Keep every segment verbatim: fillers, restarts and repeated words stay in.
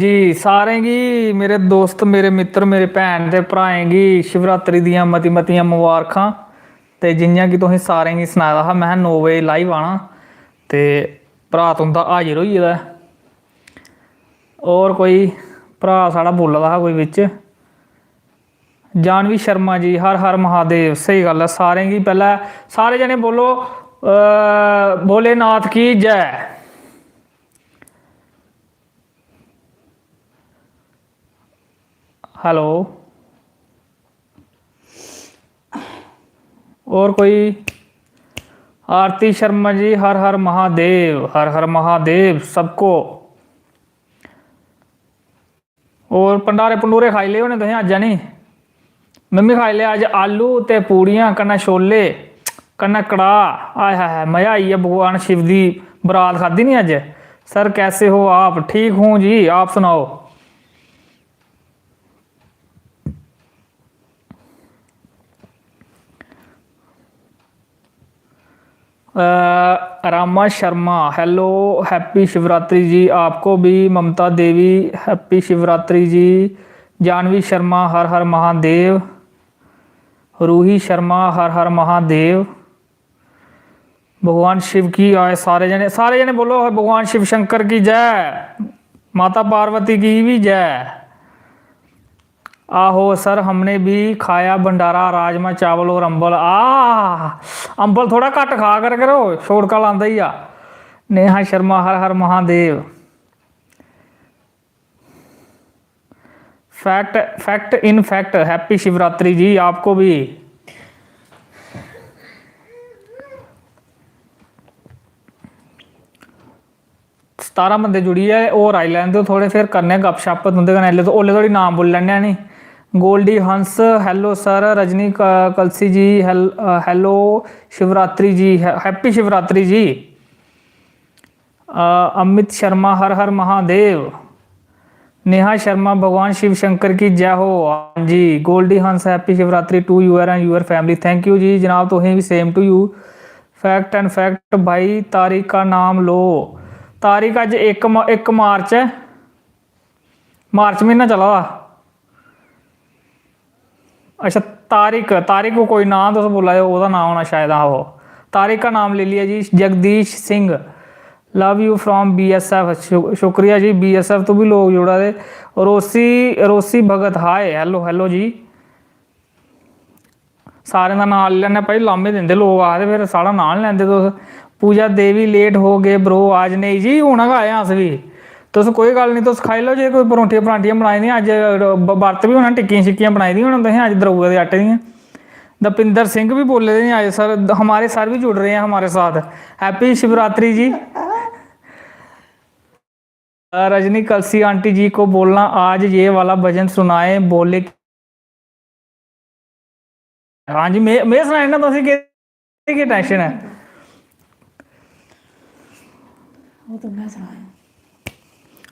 जी, सारें गी, मेरे दोस्त, मेरे मित्तर, मेरे भैन ते भ्राएं गी शिवरात्रि दियां मती मतियां मबारखां। ते जि'यां कि तुसें सारें गी सनाए दा हा, में नौ बजे लाइव आना, ते भ्राऽ तुं'दा हाजिर होई गेदा ऐ। होर कोई भ्राऽ साढ़ा बोला दा हा कोई बिच, जानवी शर्मा जी, हर हर महादेव। स्हेई गल्ल ऐ, सारें गी पैह्लें सारे जने बोलो, अ, भोलेनाथ की जय। हेलो, और कोई? आरती शर्मा जी, हर हर महादेव, हर हर महादेव सबको। और भंडारे भंडूरे खाई ले होने तुसें अज्ज, है नी? में बी खाई लेआ अज्ज आलू ते पूड़ियां कन्नै छोले कन्नै कड़ाह्। आय हाय हाय, मज़ा आई गेआ। भगवान शिव दी बरात खाद्धी नी अज्ज। सर, कैसे हो आप? ठीक हूँ जी, आप सुनाओ। अ, रामा शर्मा, हेलो, हैप्पी शिवरात्रि जी। आपको भी ममता देवी, हैप्पी शिवरात्रि जी। जानवी शर्मा, हर हर महादेव। रूही शर्मा, हर हर महादेव। भगवान शिव की आए सारे जने, सारे जने बोलो, भगवान शिव शंकर की जय, माता पार्वती की भी जय। आहो सर, हमने भी खाया भंडारा, राजमा चावल और अम्बल। आ, अम्बल थोड़ा घट्ट खा कर करो, छोड़का लांदा ही आ। नेहा शर्मा, हर हर Mahadev. Fact, fact in fact, happy Shivratri जी आपको भी। सतारां बंदे जुड़ी गे, होर आई लैन देओ थोह्ड़े, फिर करने आं गपशप तुं'दे कन्नै। इसलै तो, ओल्लै धोड़ी नाम बोली लैन्ने आं नी। Goldy Hans, hello sir. रजनी क-, कलसी जी, हेल-, अ, हेलो। शिवरात्रि जी, है-, हैप्पी शिवरात्रि जी। अ, अमित शर्मा, हर हर महादेव। नेहा शर्मा, भगवान शिव शंकर की जय हो। हाँ जी, Goldy Hans, happy Shivratri to you and your family। Thank you जी जनाब, तुसें बी same to you। Fact and fact भाई, तारीख का नाम लो। तारीख अज्ज इक म-, इक मार्च ऐ। मार्च म्हीना चला दा। अच्छा, तारिक, तारिक को कोई नांऽ तुस बोला दे ओ, ओह्दा नांऽ होना शायद, आहो। तारिक का नाम ले लिया जी, Jagdish Singh, love you from B S F। शु-, शुक्रिया जी, B S F तो भी लोग जुड़ा दे। रोसी, रोसी भगत, हाय, हेलो, हेलो जी। सारें दा नांऽ लेई लैन्ने भाई, लाह्मे दिंदे लोक, आखदे फिर साढ़ा नांऽ निं लैंदे तुस। पूजा देवी, लेट हो गए ब्रो, आज नेईं जी, हून गै आए आं अस बी। तुस कोई गल्ल निं, तुस खाई लैओ जे कोई परौंठियां परांठियां बनाई दियां, अज्ज ब-, बर्त बी होना, टिक्कियां शिक्कियां बनाई दियां होन तुसें अज्ज द्रौआ दे आटे दियां। दपिंदर सिंह बी बोले दे अज्ज सर, हमारे सर भी जुड़ रहे हैं हमारे साथ। हैप्पी शिवरात्रि जी। रजनी कलसी आंटी जी को बोलना, आज ये वाला भजन सुनाए, बोले। हाँ जी, में, में सनाई ओड़ना तुसें, केह्, केह् टेंशन ऐ? ओह् ते में सनाया।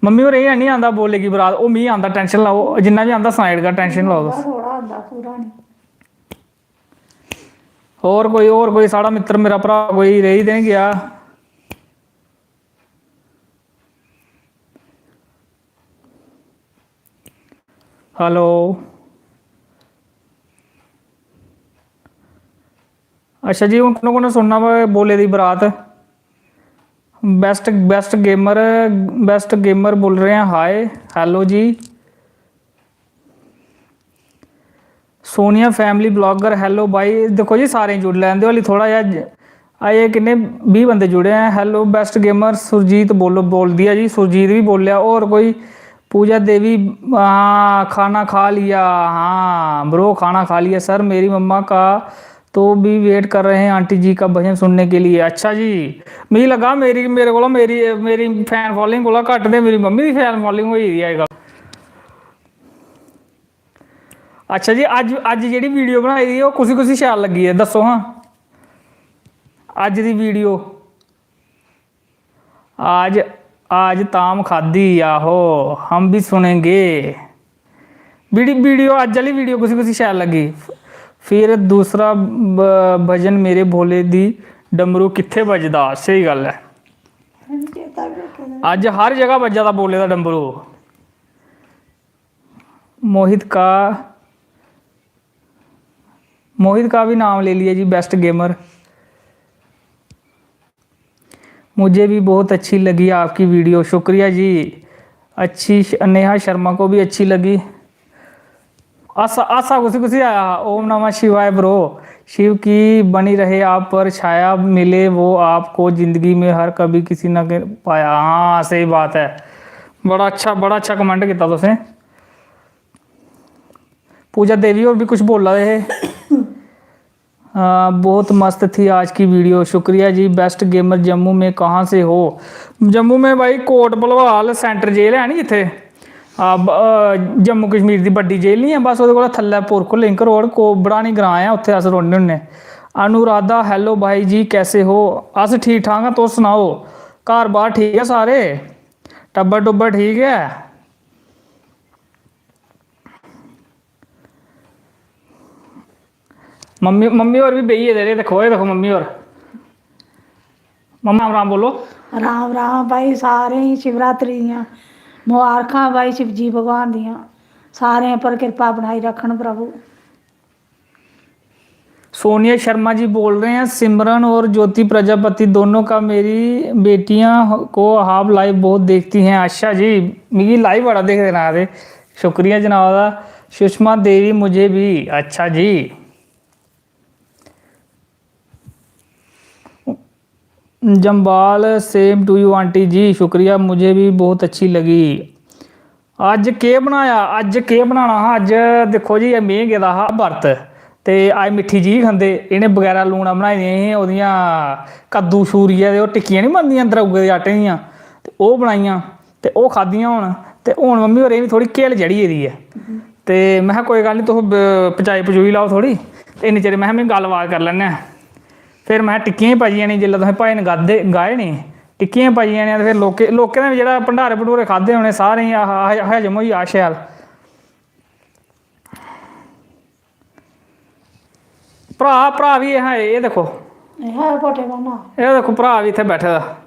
मम्मी होरें गी हैनी आंदा बोले की बरात, ओह् मिगी आंदा, टेंशन लाओ, जिन्ना बी आंदा सनाई ओड़गा, टेंशन लाओ तुस। थोह्ड़ा आंदा, पूरा निं। होर कोई, होर कोई साढ़ा मित्तर, मेरा भ्राऽ कोई रेही ते निं गेआ? हेलो। अच्छा जी, हून कु'न कु'न सुनना वा बोले दी बरात? Best, best gamer, best gamer बोल रहे हैं, हाय, हेलो जी। सोनिया फैमिली ब्लॉगर, हेलो भाई। दिक्खो जी, सारें जुड़ी लैन देओ, हाल्ली थोह्ड़ा जेहा ज-, अजें किन्ने बीह् बंदे जुड़े हैं। हेलो बेस्ट गेमर, सुरजीत बोलो, बोल दिया जी, सुरजीत भी बोलेआ। होर कोई? पूजा देवी, हाँ, खाना खा लिया। हाँ ब्रो, खाना खा लिया सर, मेरी मम्मा का तो भी वेट कर रहे हैं आंटी जी का भजन सुनने के लिए। अच्छा जी, मिगी लग्गा मेरी, मेरे कोला, मेरी, मेरी फैन फॉलोइंग कोला घट्ट ते मेरी मम्मी दी फैन फॉलोइंग होई दी अज्जकल। अच्छा जी, अज्ज, अज्ज जेह्ड़ी वीडियो बनाई दी, ओह् कुसी कुसी शैल लग्गी ऐ, दस्सो हां। अज्ज दी वीडियो, आज, आज ताम खादी, आहो, हम भी सुनेंगे। वीडियो, वीडियो, अज्ज आह्ली वीडियो कुसी कुसी शैल लग्गी? फिर दूसरा ब-, भजन मेरे भोले दी डमरू कित्थे बजदा? स्हेई गल्ल ऐ। अज्ज हर जगह बज्जा दा भोले दा डमरू। मोहित का मोहित का भी नाम ले लिया जी, बेस्ट गेमर। मुझे भी बहुत अच्छी लगी आपकी वीडियो, शुक्रिया जी। अच्छी श- नेहा शर्मा को भी अच्छी लगी। आसा आसा कुसी कुसी आया हा। ओम नमः शिवाय ब्रो। शिव की बनी रहे आप पर छाया, मिले वो आपको जिंदगी में हर कभी किसी ना के पाया। हाँ, सही बात है। बड़ा अच्छा, बड़ा अच्छा कमेंट किया तुसें। पूजा देवी होर भी कुछ बोला दे हे। आ, बहुत मस्त थी आज की वीडियो, शुक्रिया जी। बेस्ट गेमर जम्मू में कहाँ से हो? जम्मू में भाई कोट भलवाल सेंटर जेल है नी जित्थे, आ, ब- आ, जम्मू कश्मीर दी बड्डी जेल नहीं है, बस ओह्दे कोला थल्लै पुरख लिंक रोड को बड़ानी ग्रां ऐ, उत्थे अस रौह्ने होन्ने। अनुराधा, हेलो भाई जी, कैसे हो? अस ठीक ठाक आं, तुस सनाओ, घर बाहर ठीक ऐ सारे? टब्बर टुब्बर ठीक ऐ? मम्मी मम्मी होर बी बेही गेदे रेह्, दिक्खो, एह् दिक्खो मम्मी होर। मम्मा राम राम बोलो। राम राम भाई, सारें गी शिवरात्रि दियां मबारखां भाई, शिवजी भगवान दियां सारें पर किरपा बनाई रक्खन प्रभु। सोनिया शर्मा जी बोल रहे हैं, सिमरन और ज्योति प्रजापति दोनों का, मेरी बेटियां को आप लाइव बहुत देखती हैं। अच्छा जी, मिगी लाइव बड़ा देखदे ना आखदे। शुक्रिया जनाब दा। सुषमा देवी मुझे भी। अच्छा जी। Jamwal, same to you aunty जी, शुक्रिया, मुझे भी बहुत अच्छी लगी। अज्ज केह् बनाया? अज्ज केह् बनाना हा? अज्ज दिक्खो जी, में गेदा हा बर्त, ते अज्ज मिट्ठी चीज खंदे, इ'नें बगैरा लूना बनाई दियां हियां ओह्दियां, कद्दू छूरियै, ते ओह् टिक्कियां निं बनदियां दरौगे दे आटे दियां, ते ओह् बनाइयां, ते ओह् खाद्धियां हून। ते हून मम्मी होरें बी थोह्ड़ी घेल चढ़ी गेदी ऐ, ते में कोई गल्ल निं, तुस ब- पचाई पचुई लैओ थोह्ड़ी, ते इन्ने चिर में में गल्लबात करी लैन्ने आं। फिर में टिक्कियां ही पची जानियां, जिसलै तुसें भजन गादे गाए नी, टिक्कियां ही पची जानियां, ते फिर लोकें लोकें दा बी जेह्ड़ा भंडारे भंडूरे खाद्धे होने, सारें गी आह- आह- हजम होई जा शैल। भ्राऽ भ्राऽ बी एह्, एह् दिक्खो, एह् है भोटे बना। एह् दिक्खो, भ्राऽ बी इत्थै बैठे दा,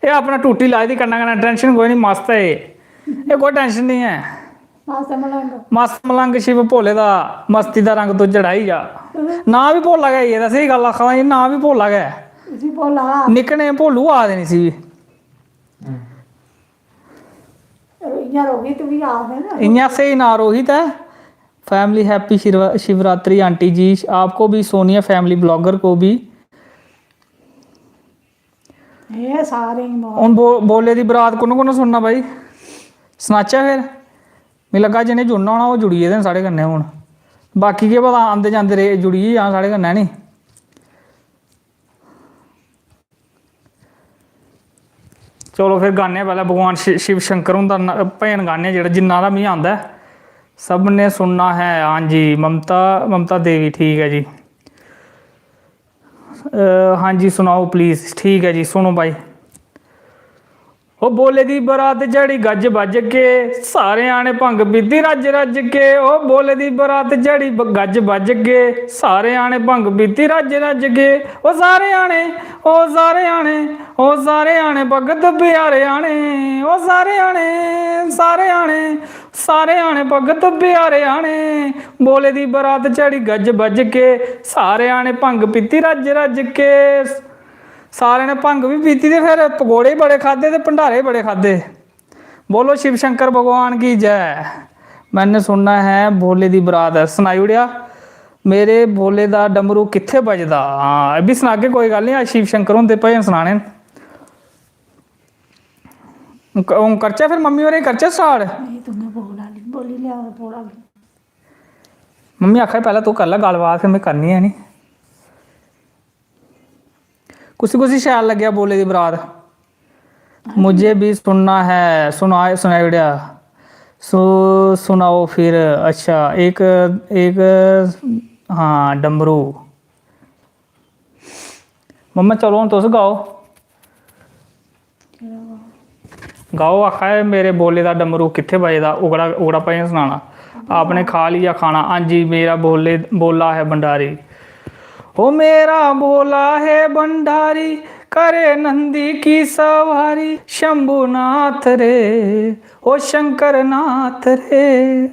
एह् अपना टूटी लाई दी कन्नै कन्नै, टैंशन कोई निं, मस्त ऐ एह्, एह् कोई टैंशन निं ऐ। मस्त मलंग। मस्त मलंग शिव भोले दा, मस्ती दा रंग तू चढ़ाई जा। नांऽ बी भोला गै आई गेदा, स्हेई गल्ल आखा दा, एह् नांऽ बी भोला गै। इसी भोला। निक्के नेह् भोलू आखदे न इसी बी। इ'यां रोहित बी आखदे न। इ'यां स्हेई नांऽ रोहित ऐ। फैमिली हैप्पी शिवरात्रि आंटी जी, आपको भी सोनिया फैमिली ब्लॉगर को भी। एह् सारें गी मुबारक। हून बो- बोले दी बरात कु'न कु'न सुनना भाई? सनाचै फिर? मिगी लग्गा जि'नें जुड़ना होना, ओह् जुड़ी गेदे न साढ़े कन्नै हून। बाकी केह् पता, आंदे जंदे रेह्, जुड़ी गै जान साढ़े कन्नै, नी? चलो फिर गान्ने आं पैह्लें भगवान शि- शिव शंकर हुंदा न- भजन गान्ने आं, जेह्ड़ा जिन्ना हारा मिगी आंदा ऐ। सबने सुनना है। हां जी, ममता, ममता देवी, ठीक ऐ जी। अ, हां जी, सुनाओ प्लीज। ठीक ऐ जी, सुनो भाई। ओ भोले दी बरात चढ़ी गज्ज बज्ज के, सारे आने भंग पीती रज्ज रज्ज के। ओ भोले दी बरात चढ़ी ब- गज्ज बज्ज के, सारे आने भंग पीती रज्ज रज्ज के। ओ सारे आने, ओ सारे आने, ओ सारे आने भगत प्यारे आने। ओ सारे आने, सारे आने, सारे आने भगत प्यारे आने। भोले दी बरात चढ़ी गज्ज बज्ज के, सारे आने भंग पीती रज्ज रज्ज के। सारें ने भंग बी पीती ते फिर पकौड़े बी बड़े खाद्धे ते भंडारे बी बड़े खाद्धे। बोलो शिव शंकर भगवान की जय। मैंने सुनना है भोले दी बरात, सनाई ओड़ेआ। मेरे भोले दा डमरू कित्थे बजदा? हां, एह् बी सनागे, कोई गल्ल निं, अज्ज शिव शंकर हुंदे भजन सनाने न। हून क- हून करचै फिर, मम्मी होरें गी करचै start? नेईं, तुं'दे बोल आह्ली, बोली लैओ, बोल आह्ली। मम्मी आखा दी, "पैह्लें तूं करी लै गल्लबात, फिर में करनी ऐ नी।" कुसी कुसी शैल लग्गेआ भोले दी बरात? मुझे भी सुनना है, सुना- सुनाई ओड़ेआ। सु- सुनाओ फिर। अच्छा, इक, इक, हां, डमरू। मम्मा, चलो, हून तुस गाओ। गाओ, आखा दे, "मेरे भोले दा डमरू कित्थे बजदा?" उगड़ा, उगड़ा भजन सनाना। "आपने खा लिया खाना?" "हां जी, मेरा भोले, भोला है भंडारी।" "ओ मेरा भोला है भंडारी, करे नंदी की सवारी, शंभुनाथ रे, ओ शंकर नाथ रे।"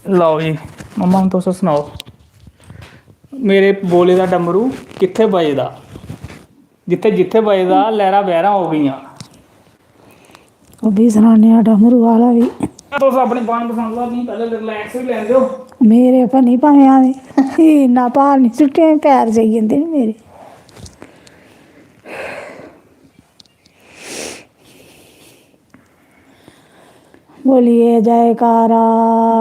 लैओ जी, मम्मा, हून तुस सनाओ, मेरे बोले दा डमरू कित्थै बजदा? जित्थै जित्थै बजदा, लैह्रां बैह्रां हो गेइयां। ओह् बी सनाने आं डमरू आह्ला बी। तुस अपनी मन पसंद दा, मिगी पैह्लें रिलैक्स बी लैन देओ। मेरे पर निं भामें आवे, इन्ना भार निं सुट्टेआ, पैर जाई जंदे न मेरे। बोलिए जयकारा,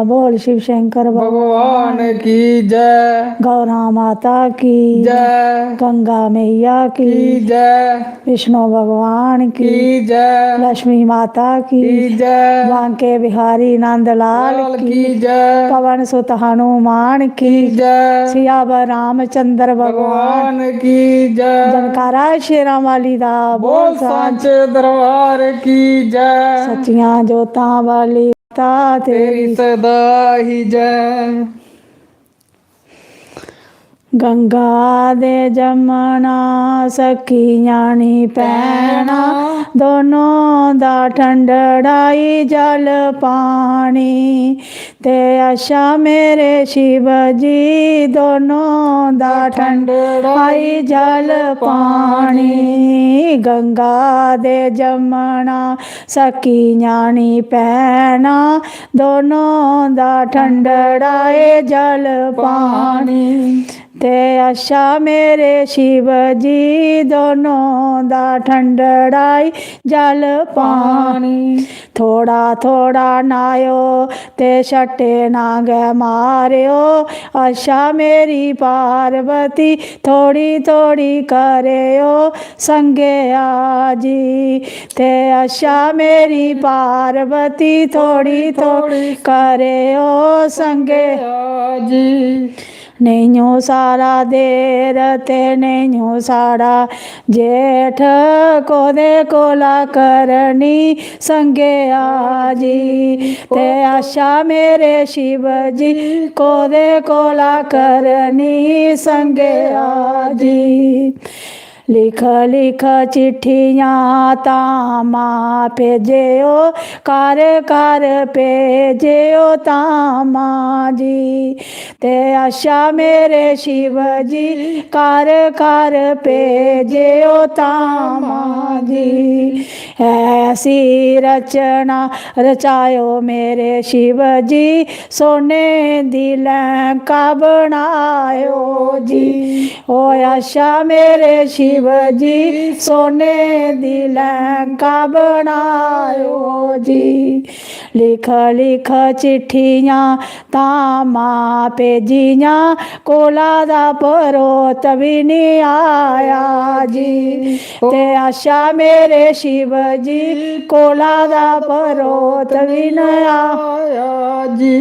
बोल शिव शंकर भगवान की जय। गौरा माता की जय। गंगा मैया की की जय। विष्णु भगवान की की जय। लक्ष्मी माता की की जय। बांके बिहारी नंद लाल लाल की की जय। पवन सुत हनुमान की की जय। सियावर रामचंद्र भगवान भगवान की जय। जनकारा शेरां वाली दा बोल बोल सांच। सांच दरबार की जय। सच्चियां जोतां वाली माता तेरी तेरी सदा ही जय। गंगा ते जमना सक्की ञ्याणी भैनां, दोनों दा ठंडड़ाई जल पानी। ते अच्छा मेरे शिव जी, दोनों दा ठंडड़ाई जल पानी। गंगा ते जमना सक्की ञ्याणी भैनां, दोनों दा ठंडड़ाई जल पानी। ते अच्छा मेरे शिव जी, दोनों दा ठंडड़ाई जल पानी। थोड़ा थोड़ा न्हाएओ ते छट्टे ना गै मारेओ। अच्छा मेरी पार्वती, थोड़ी थोड़ी करेओ संगेआ जी। ते अच्छा मेरी पार्वती, थोड़ी थोड़ी करेओ संगेआ जी। नेइयों सारा देर ते नेइयों सारा जेठ, कोदे कोला करनी संगेआ जी। ते अच्छा मेरे शिव जी, कोदे कोला करनी संगेआ जी। लिख लिख चिट्ठियां तां मां भेजेओ, घर घर भेजेओ तां मां जी। ते अच्छा मेरे शिव जी, घर घर भेजेओ तां मां जी। ऐसी रचना रचाएओ मेरे शिव जी, सोने दी लंका बनाएओ जी। ओ अच्छा मेरे शिव जी, सोने दी लंका बनाएओ जी। लिख लिख चिट्ठियां तां मां भेजियां, कोला दा परोत बी निं आया जी। ते अच्छा मेरे शिव जी, कोला दा परोत बी निं आया जी।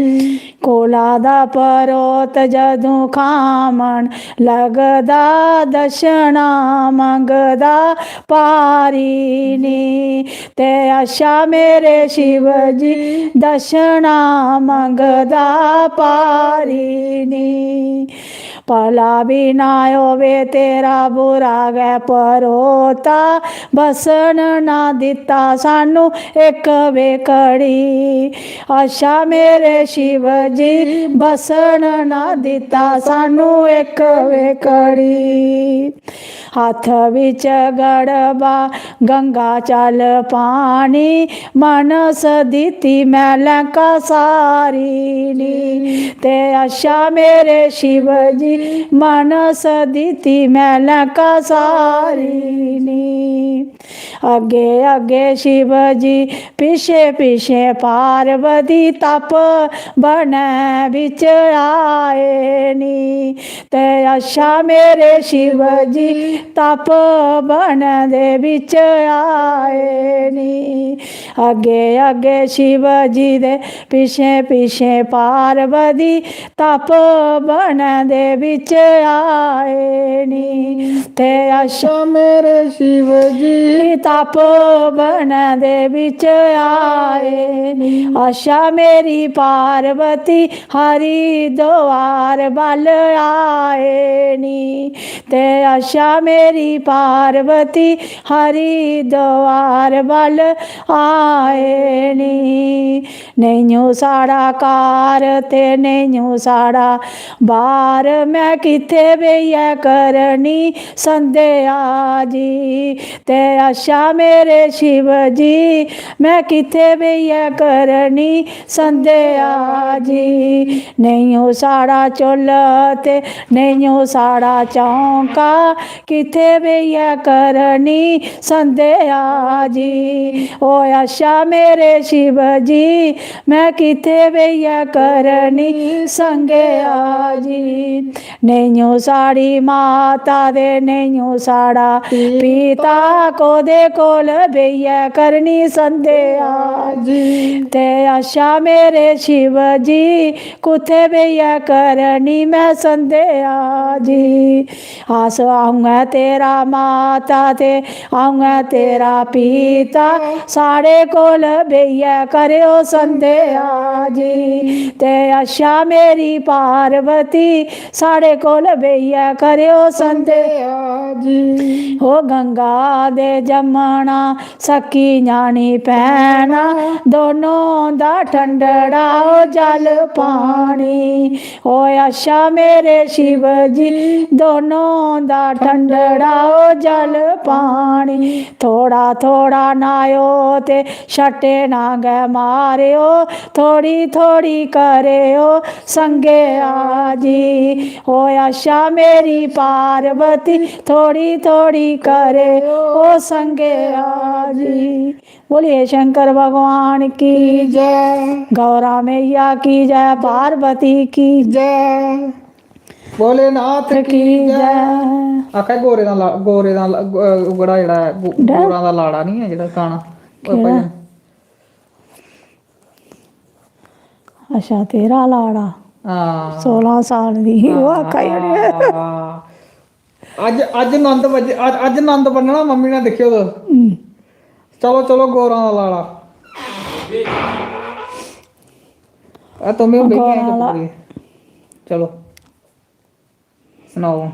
कोला दा परोत जदूं खामन लगदा, दक्षिणा मंगदा पारी नी। ते अच्छा मेरे शिव जी, दक्षिणा मंगदा पारी नी। भला बी ना होवे तेरा बुरा गै परोता, बसन ना दित्ता सानू इक बी घड़ी। अच्छा मेरे शिव जी, बसन ना दित्ता सानू इक बी घड़ी। हत्थ बिच गड़बा गंगा चल पानी, मनस दित्ती मैं लंका सारी नी। ते अच्छा मेरे शिव जी, मनस दित्ती मैं लंका सारी नी। अग्गे अग्गे शिव जी, पिछे पिछे पार्वती, तप बनै बिच आए नी। ते अच्छा मेरे शिव जी, तप बनै दे बिच आए नी। अग्गे अग्गे शिव जी दे, पिछे पिछे पार्वती, तप बनै दे बिच आए नी। ते अच्छा मेरे शिव जी, तप बनै दे बिच आए नी। अच्छा मेरी पार्वती, हरिद्वार बल आए नी। ते अच्छा मेरी पार्वती, हरिद्वार बल आए नी। नेईं ओ साढ़ा घर ते नेईं ओ साढ़ा बार, में कित्थे बेहियै करनी संदेआ जी। ते अच्छा मेरे शिव जी, में कित्थे बेहियै करनी संदेआ जी। नेईं ओ साढ़ा चुल्ल ते नेईं ओ साढ़ा चौंका, कित्थे बेहियै करनी संदेआ जी। ओ अच्छा मेरे शिव जी, में कित्थे बेहियै करनी संदेआ जी। नेईं ओ साढ़ी माता ते नेईं ओ साढ़ा पिता, कोह्दे कोल बेहियै करनी संदेआ जी। ते अच्छा मेरे शिव जी, कुत्थे बेहियै करनी में संदेआ जी। अस, अ'ऊं ऐ तेरा माता ते अ'ऊं ऐ तेरा पिता, साढ़े कोल बेहियै करेओ संदेआ जी। ते अच्छा मेरी पार्वती, साढ़े कोल बेहियै करेओ संदेआ जी। ओ गंगा ते जमना, सक्की ञ्याणी भैना, दोनों दा ठंडड़ा ओ जल पानी। ओ अच्छा मेरे शिव जी, दोनों दा ठंडड़ा ओ जल पानी। थोड़ा थोड़ा नायो ते छट्टे ना गै मारेओ, थोड़ी थोड़ी करेओ संगेआ जी। ओ अच्छा मेरी पार्वती, थोड़ी थोड़ी करेओ संगेआ जी। बोलिए शंकर भगवान की जय। गौरा मैया की जय, पार्वती की जय। भोलेनाथ की की जय। जय। आखै गोरे दा ला-, गोरे दा ला-, गो-, ओह्कड़ा जेह्ड़ा ऐ, गो-, डर? गोरा दा लाड़ा निं ऐ जेह्ड़ा गाना, ओह् केह्ड़ा? भजन। अच्छा, तेरा लाड़ा हां। सोलां साल दी ही, ओह् हां, आखा दी होनी। हां। अज्ज, अज्ज नंद बज्ज-, अज्ज, अज्ज नंद बन्नना मम्मी ने, दिक्खेओ तुस। हम्म। चलो, चलो, गोरा दा लाड़ा। आ, तुम भी बेहियै गौरा दा। चलो, सनाओ।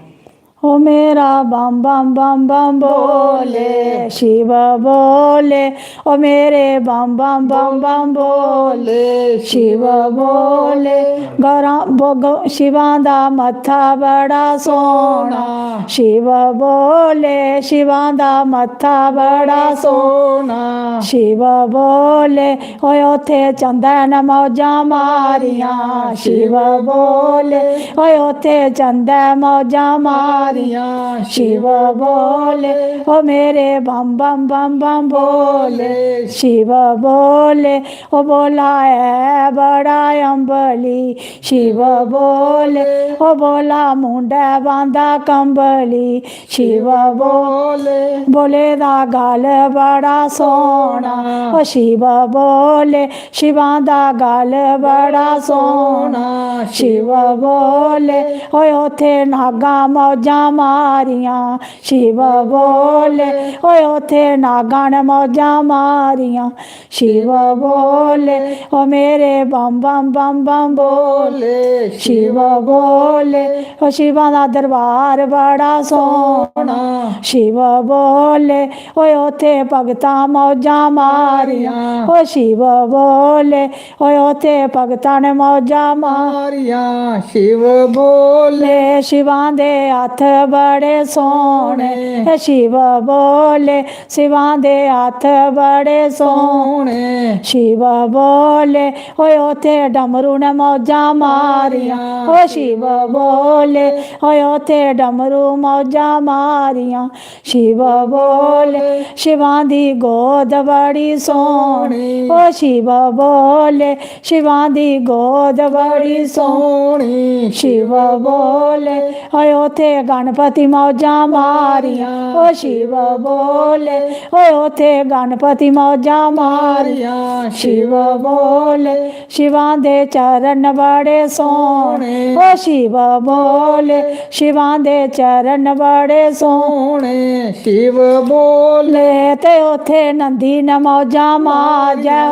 ओ मेरा बम बम बम बम भोले, शिव भोले। ओ मेरे बम बम बम बम भोले, शिव भोले। गौरा, बो-, गौ-, शिवां दा मत्था बड़ा सोह्ना, शिव भोले। शिवां दा मत्था बड़ा सोह्ना, शिव भोले। ओए, उत्थे चंदै न मौजां मारियां, शिव भोले। ओए, उत्थे चंदै मौजां मारियां, शिव भोले। ओ मेरे बम बम बम बम भोले, शिव भोले। ओ भोला ऐ बड़ा अम्बली, शिव भोले। ओ भोला मुंडै बांह्दा कंबली, शिव भोले। भोले दा गल बड़ा सोह्ना, ओ शिव भोले। शिवां दा गल बड़ा सोह्ना, शिव भोले। ओए, उत्थे नागां मौजां मारियां, शिव भोले। ओए, उत्थे नागां ने मौजां मारियां, शिव भोले। ओ मेरे बम बम बम बम भोले, शिव भोले। ओ शिवां दा दरबार बड़ा सोह्ना, शिव भोले। ओए, उत्थे भगतां मौजां मारियां, ओ शिव भोले। ओए, उत्थे भगतां ने मौजां मारियां, शिव भोले। शिवां दे हत्थ बड़े सोह्ने, ए शिव भोले। शिवां दे हत्थ बड़े सोह्ने, शिव भोले। ओए, उत्थे डमरू ने मौजां मारियां, ओ शिव भोले। ओए, उत्थे डमरू मौजां मारियां, शिव भोले। शिवां दी गोद बड़ी सोह्नी, ओ शिव भोले। शिवां दी गोद बड़ी सोह्नी, शिव भोले। ओए, उत्थे गणपति मौजां मारियां, ओ शिव भोले। ओए, उत्थे गणपति मौजां मारियां, शिव भोले। शिवां दे चरण बड़े सोह्ने, ओ शिव भोले। शिवां दे चरण बड़े सोह्ने, शिव भोले। ते उत्थे नंदी ने मौजां मारियां,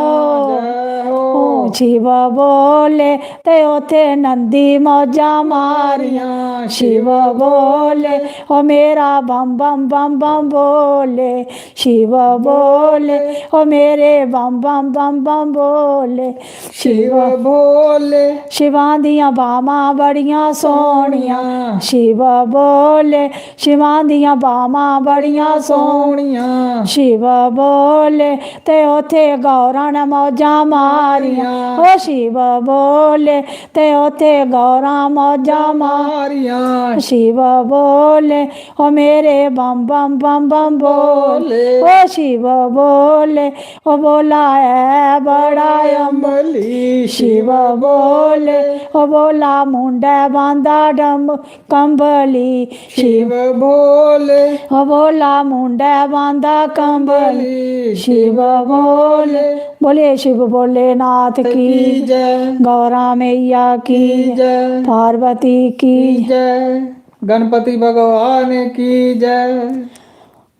ओ। शिव बोले ते उथे नंदी मौजा मारियां। शिव बोले, ओ मेरा बम बम बम बम बोले। शिव बोले, ओ मेरे बम बम बम बम बोले। शिव बोले। शिवां दियां बामां बड़ियां सोहनियां। शिव बोले, शिवां दियां बामां बड़ियां सोहनियां। शिव बोले ते उथे गौरा ने मौजां मारियां। ओ शिव बोले ते उथे गौरा मौजां मारियां। शिव बोले, ओ मेरे बम बम बम बम बोले। ओ शिव बोले, ओ बोला है बड़ा अमली। शिव बोले, ओ बोला मुंडे बांदा डम कंबली। शिव बोले, ओ बोला मुंडे बांदा कंबली। शिव बोले। बोले शिव भोलेनाथ की की जय। गौरा मैया की की जय। पार्वती की की जय। गणपति भगवान की जय।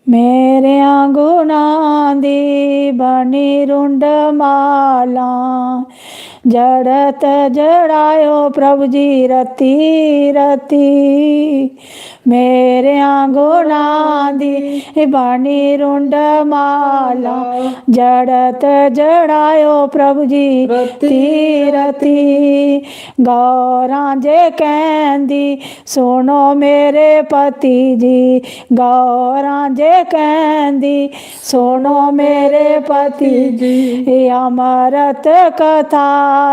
मेरे गुणां दी बनी रुंड माला, जड़त जड़ायो प्रभु जी रती रती। मेरे गुणां दी बनी रुंड माला, जड़त जड़ायो प्रभु जी रती रती। गौरां जे कहंदी सुनो मेरे पति जी, गौरां जे कहंदी सुनो मेरे पति जी। अमृत कथा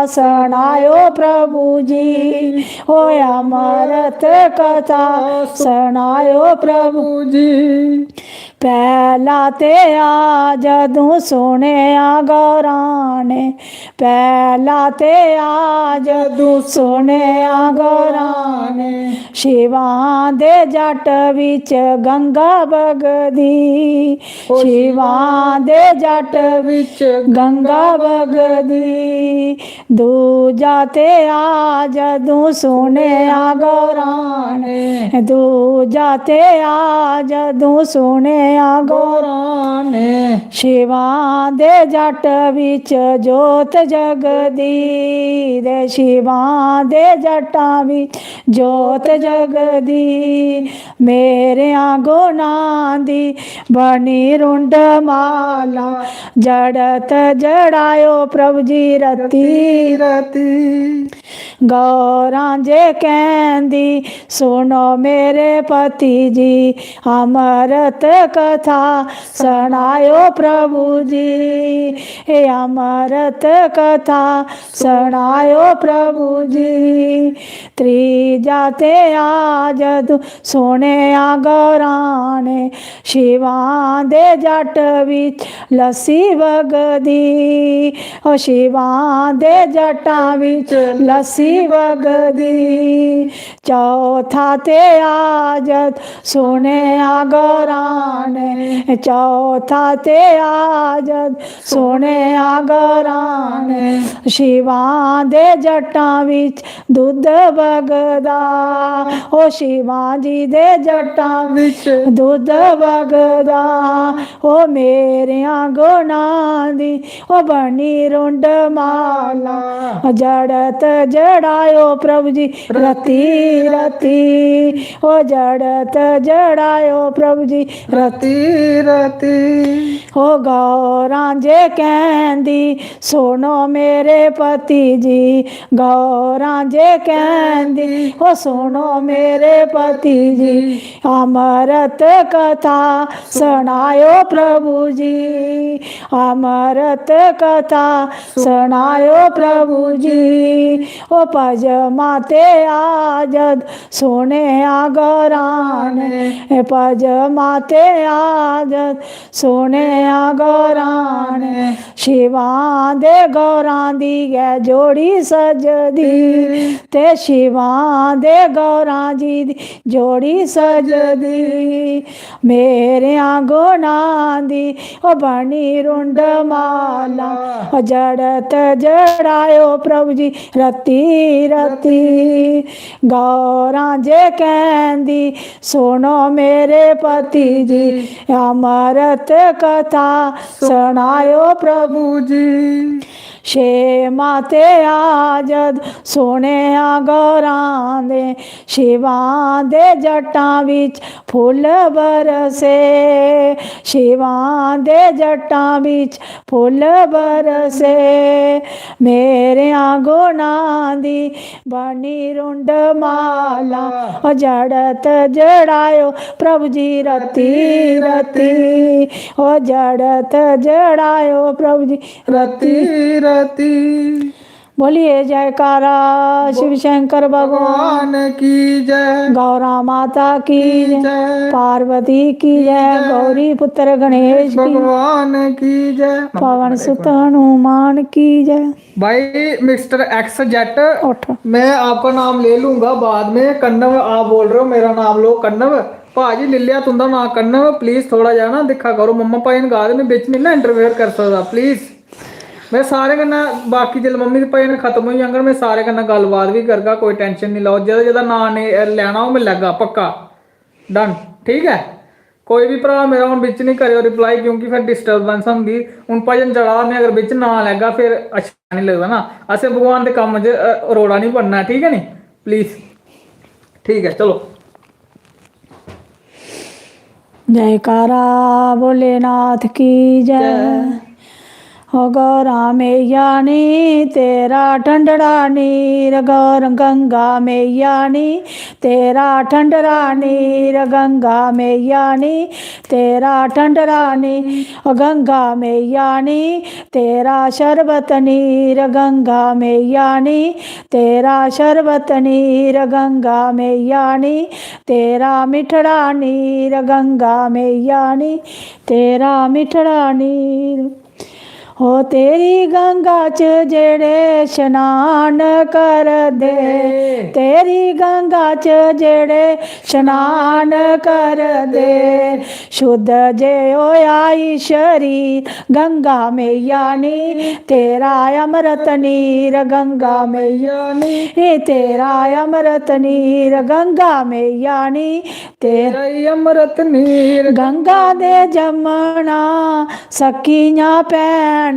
सुनायो प्रभु जी, ओ अमृत कथा सुनायो प्रभु जी। पहला ते आ जदू सुनया गौरां ने, पहला ते आ जदू सुनया गौरां ने, शिवां दे जट बिच गंगा बगदी, शिवां दे जट बिच गंगा बगदी। दूजा ते आ जदू सुनया गौरां ने, दूजा ते आ जदू सुनया गौरां ने, शिवां दे जट बिच जोत जगदी, ते शिवां दे जटां बिच जोत जगदी। मेरे गुणां दी बनी रुंड माला, जड़त जड़ायो प्रभु जी रती रती। गौरां जे कहंदी सुनो मेरे पति जी, अमृत कथा सुनायो प्रभु जी, हे अमृत कथा सुनायो प्रभु जी। त्रीजा ते आ जदू सुनया गौरां ने, शिवां दे जट बिच लस्सी बगदी, ओ शिवां दे जटां बिच लस्सी बगदी। चौथा ते आ जदू सुनया गौरां ने, चौथा ते आ जदू सुनया गौरां ने, शिवां दे जटां बिच दुद्ध बगदा, ओ शिवां जी दे जटां बिच दुद्ध बगदा। ओ मेरे गुणां दी ओ बनी रुंड माला, जड़त जड़ायो प्रभु जी रती रती, ओ जड़त जड़ायो प्रभु जी रती रती। ओ गौरां जे कहंदी सुनो मेरे पति जी, गौरां जे कहंदी ओ सुनो मेरे पति जी, अमृत कथा सुनायो प्रभु जी, अमृत कथा सुनायो प्रभु जी। ओ पजमा ते आ जदू सुनया गौरां ने, पजमा ते आ जदू सुनया गौरां ने, शिवां दे गौरां दी गै जोड़ी सजदी, ते शिवां दे गौरां जी दी जोड़ी सजदी। मेरे गुणां दी ओ बनी रुंड माला, ओ जड़त जड़ायो प्रभु जी रती रती। गौरां जे कहंदी सुनो मेरे पति जी, अमृत कथा सुनायो प्रभु जी। छे माते आजद सुनेआ गौरां दे, शिवां दे जट्टां बिच फुल्ल बरसे, शिवां दे जट्टां बिच फुल्ल बरसे। मेरेआं गुणां दी बनी रुंड माला, ओ जड़त जड़ायो प्रभु जी रत्ती रत्ती, ओ जड़त जड़ायो प्रभु जी रत्ती। रति रति। बोलिए जयकारा शिव शंकर भगवान, भगवान की जय। गौरा माता की की जय, जय। पार्वती की जय, जय। गौरी पुत्र गणेश की, भगवान की जय। पवन सुत हनुमान की जय। भाई मिस्टर एक्स जेट, उठ। मैं आपका नाम ले लूंगा बाद में। कन्नव आप बोल रहे हो, मेरा नाम लो कन्नव। भाजी लिल्लिया तुंदा नाम कन्नव, प्लीज थोड़ा जा ना दिक्खा करो। मम्मा भाई ने गा दे, मैं बिच नहीं ना इंटरफेयर कर सकदा, प्लीज। मैं सारे कन्नै, बाकी जिसलै मम्मी ते भाई ने खत्म होई जाङन, मैं सारे कन्नै गल्लबात बी करगा, कोई टेंशन नहीं लैओ। जेह्दा जेह्दा नांऽ ने लैना हो, मैं लैगा पक्का। डन, ठीक ऐ। कोई बी भ्राऽ मेरा हून बिच निं करेओ रिप्लाई, क्योंकि फिर डिस्टर्बेंस होंदी। हून भजन चला दा, में अगर बिच नांऽ लैगा फिर अच्छा निं लगदा ना। असें भगवान दे कम्म च अ, रोड़ा निं बनना, ठीक ऐ नी? प्लीज, ठीक ऐ, चलो। जयकारा भोलेनाथ की जय। ओ गौरा मैया नी तेरा ठंडड़ा नीर, गौर गंगा मैया नी तेरा ठंडड़ा नीर, गंगा मैया नी तेरा ठंडड़ा नीर, ओ गंगा मैया नी तेरा शरबत नीर, गंगा मैया नी तेरा शरबत नीर, गंगा मैया नी तेरा मिठड़ा नीर, गंगा मैया नी तेरा मिठड़ा नीर। ओ तेरी गंगा च जेड़े शनान करदे, तेरी गंगा च जेड़े शनान करदे, शुद्ध जे होया ई शरीर, गंगा मैया नी तेरा अमृत नीर, गंगा मैया नी तेरा अमृत नीर, गंगा मैया नी तेरा तेरा ही अमृत नीर। गंगा दे जमना सखियां भैनां,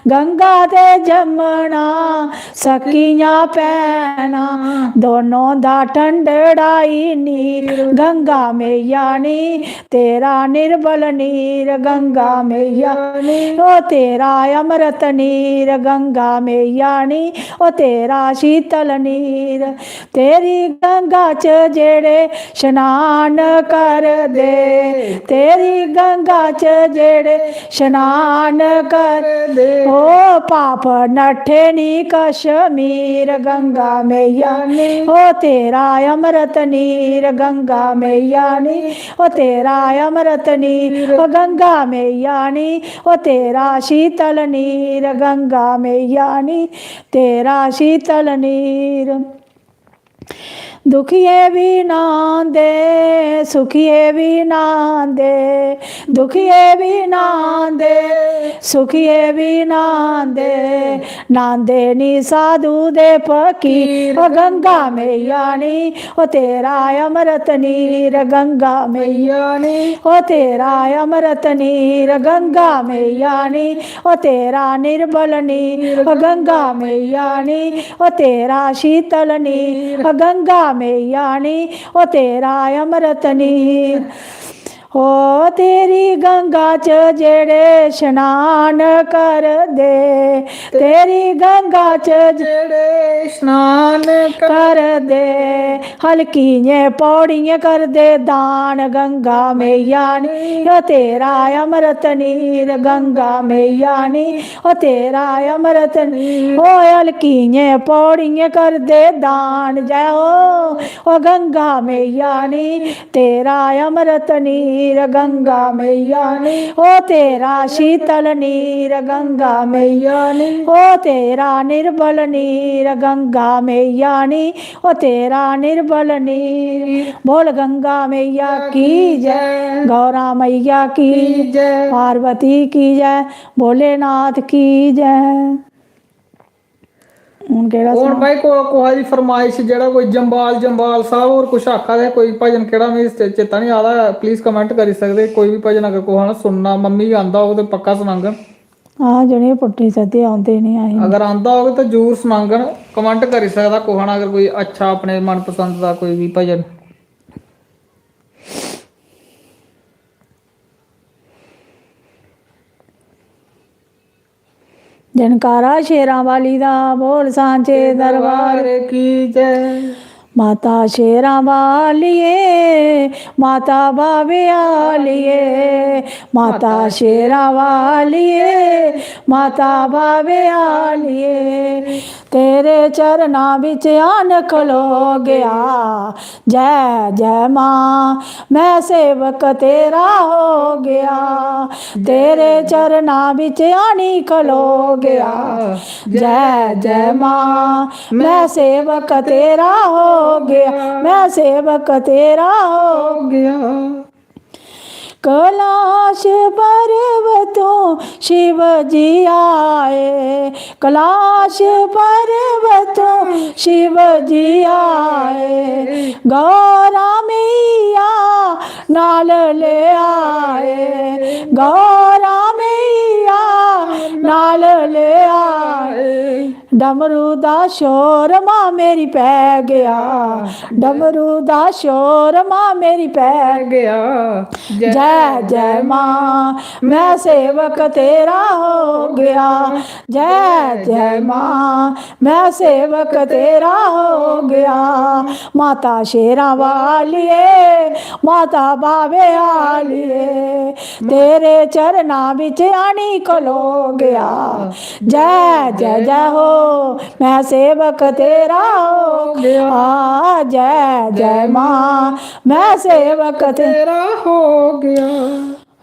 गंगा दे जमना सखियां भैनां, दोनों दा ठंडड़ा ई नीर, गंगा मैया नी तेरा निर्बल नीर, गंगा मैया नी ओ तेरा अमृत नीर, गंगा मैया नी ओ तेरा शीतल नीर। तेरी गंगा च जेड़े शनान करदे, तेरी गंगा च जेड़े शनान करदे, ओ पाप नट्ठे नी कश्मीर, गंगा मैया नी ओ तेरा अमृत नीर, गंगा मैया नी ओ तेरा अमृत नीर, ओ गंगा मैया नी ओ तेरा शीतल नीर, गंगा मैया नी तेरा शीतल नीर। दुखिये बी नांदे, सुखिये बी नांदे, दुखिये बी नांदे, सुखिये बी नांदे। नांदे नी साधु दे फकीर, ओ गंगा मैया नी ओ तेरा अमृत नीर, गंगा मैया नी ओ तेरा अमृत नीर, गंगा मैया नी ओ तेरा निर्बल नीर, ओ गंगा मैया नी ओ तेरा शीतल नीर, ओ गंगा मैया नी ओ तेरा अमृत नीर। ओ तेरी गंगा च जेड़े शनान करदे, तेरी गंगा च जेड़े स्नान कर करदे, हल्कियें पौड़ियें करदे दान, गंगा मैया नी ओ तेरा अमृत नीर, गंगा मैया नी ओ तेरा अमृत नीर। ओ हल्कियें पौड़ियें करदे दान, जय ओ, ओ गंगा मैया नी तेरा अमृत नीर, गंगा मैया नी ओ तेरा शीतल नीर, गंगा मैया नी ओ तेरा निर्बल नीर, गंगा मैया नी ओ तेरा निर्बल नीर। बोल गंगा मैया की जय, गौरा मैया की, की जय। पार्वती की जय, भोलेनाथ की जय। हून केह्ड़ा हून सनां? भाई को कुसै दी फरमाइश, जेह्ड़ा कोई जंबाल जंबाल साहब होर कुछ आखा दे, कोई भजन केह्ड़ा मिगी चे- चेता निं आ दा, प्लीज कमेंट करी सकदे। कोई बी भजन अगर कुसै ने सुनना, मम्मी गी आंदा होग ते पक्का सनाङन। हां, जि'नेंगी पुट्ठी सद्दी औंदी निं आई। अगर आंदा होग ते जरूर सनाङन, कमैंट करी सकदा कुसै ने, अगर कोई अच्छा अपने मनपसंद दा कोई बी भजन। जनकारा शेरां वाली दा, बोल सांचे दरबार की जय। माता शेरां वालिए, माता बावे आलिए, माता शेरां वालिए, माता बावे आलिए, तेरे चरना बिच आन खलो गया। जय जय माँ, मैं सेवक तेरा हो गया, तेरे चरना बिच आनी खलो गया। जय जय माँ, मैं सेवक तेरा हो गया, मैं सेवक तेरा हो गया। कैलाश पर्वतों शिव जी आए, कैलाश पर्वतों शिव जी आए, गौरा मैया नाल ले आए, गौरा मैया नाल ले आए। डमरू दा शोर माँ मेरी पै गया, डमरू दा शोर माँ मेरी पै गया। जय जय माँ, मैं सेवक तेरा हो गया। जय जय माँ, मैं सेवक तेरा हो गया। माता शेरां वालिए, माता बावे आलिए, तेरे चरना बिच आनी खलो गया। जय जय जय हो, मैं सेवक तेरा हो गया। जय जय माँ, मैं सेवक तेरा हो गया।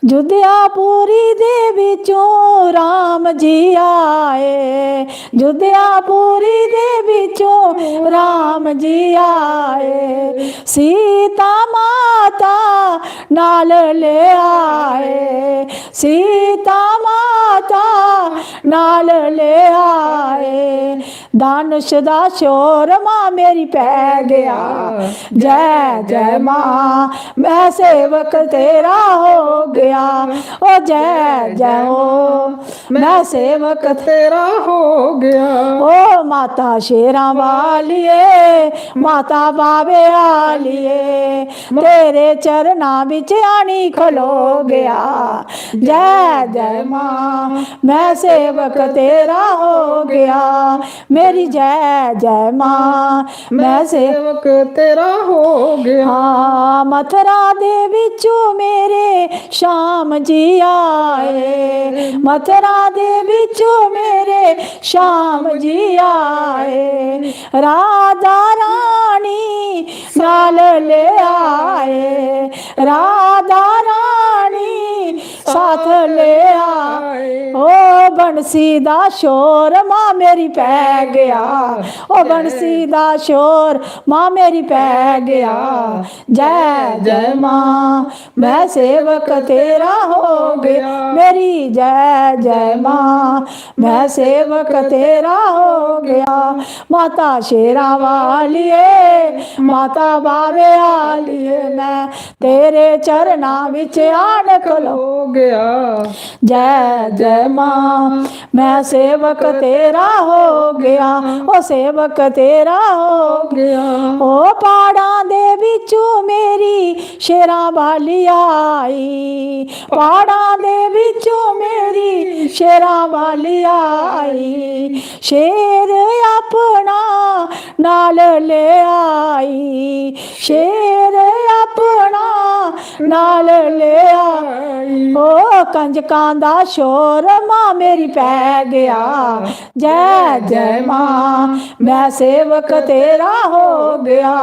जुद्यापुरी दे बिचों राम जी आए, जुद्यापुरी दे बिचों राम जी आए, सीता माता नाल ले आए, सीता माता नाल ले आए। धनुष दा शोर माँ मेरी पै गया। जय जय माँ, मैं सेवक तेरा हो गया। ओ जय जय हो, मैं सेवक तेरा हो गया। ओ माता शेरां वालिए, माता बावे आलिए, तेरे चरना बिच आनी खलो गया। जय जय माँ, मैं सेवक तेरा हो गया। मेरी जय जय माँ, मैं सेवक तेरा हो गया। हाँ, मथुरा दे बिचों मेरे श्याम जी आए, मथुरा दे बिचों मेरे श्याम जी आए, राधा रानी नाल ले आए, राधा रानी साथ ले आए। ओ बंसी दा शोर माँ मेरी पै गया, ओ बंसी दा शोर माँ मेरी पै गया। जय जय माँ, मैं सेवक तेरा हो गया। मेरी जय जय माँ, मैं सेवक तेरा हो गया। माता शेरां वालिए, माता बावे आलिए, मैं तेरे चरना बिच आन खलो गया। जय जय माँ, मैं सेवक तेरा हो गया, ओ सेवक तेरा हो गया। ओ पाड़ा दे बिचों मेरी शेरां वाली आई, पाड़ा दे बिचों मेरी शेरां वाली आई, शेर अपना नाल ले आई, शेर अपना नाल ले आई। ओ कंजकां दा शोर माँ मेरी पै गया। जय जय माँ, मैं सेवक तेरा हो गया।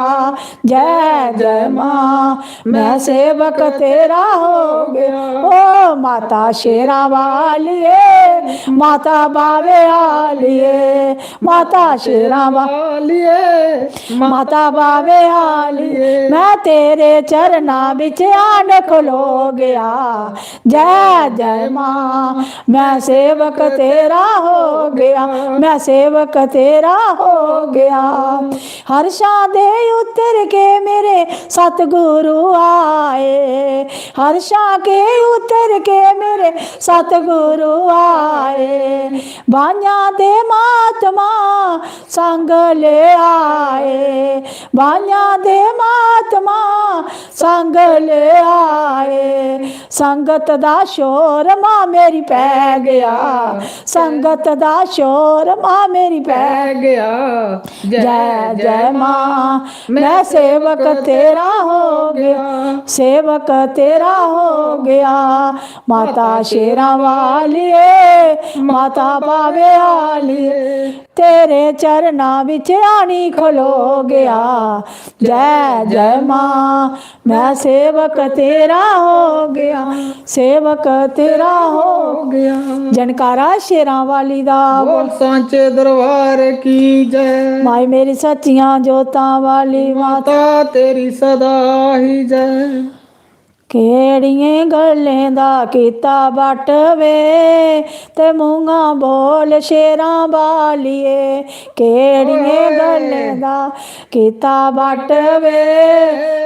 जय जय माँ, मैं सेवक तेरा हो गया। ओ माता शेरां वालिए, माता बावे आलिए, माता माता शेरां वालिए, माता बावे आलिए, मैं तेरे चरना बिच आन खलो गया। जय जय माँ, मैं सेवक तेरा हो गया, मैं सेवक तेरा हो गया। हर्षां दे उतर के मेरे सतगुरु आए, हर्षां के उतर के मेरे सतगुरु आए। बाइयां दे महात्मा संग ले आए, बाइयां दे महात्मा संग ले आए। संगत दा शोर माँ मेरी पै गया, संगत दा शोर माँ मेरी पै गया। जय जय माँ, मैं सेवक तेरा हो गया, सेवक तेरा हो गया। माता शेरां वालिए, माता बावे आलिए, तेरे चरना बिच आनी खलो गया। जय जय माँ, मैं सेवक तेरा हो गया, सेवक तेरा हो गया। जनकारा शेरां वाली दा बोल। सांचे दरबार की जय। माई मेरी सच्चियां जोतां वाली माता, माता तेरी सदा ही जय। केड़ियें गल्लें दा कीता बट वे, ते मूंहां बोल शेरां बालिए। केड़ियें ओए। गल्लें दा कीता बट वे,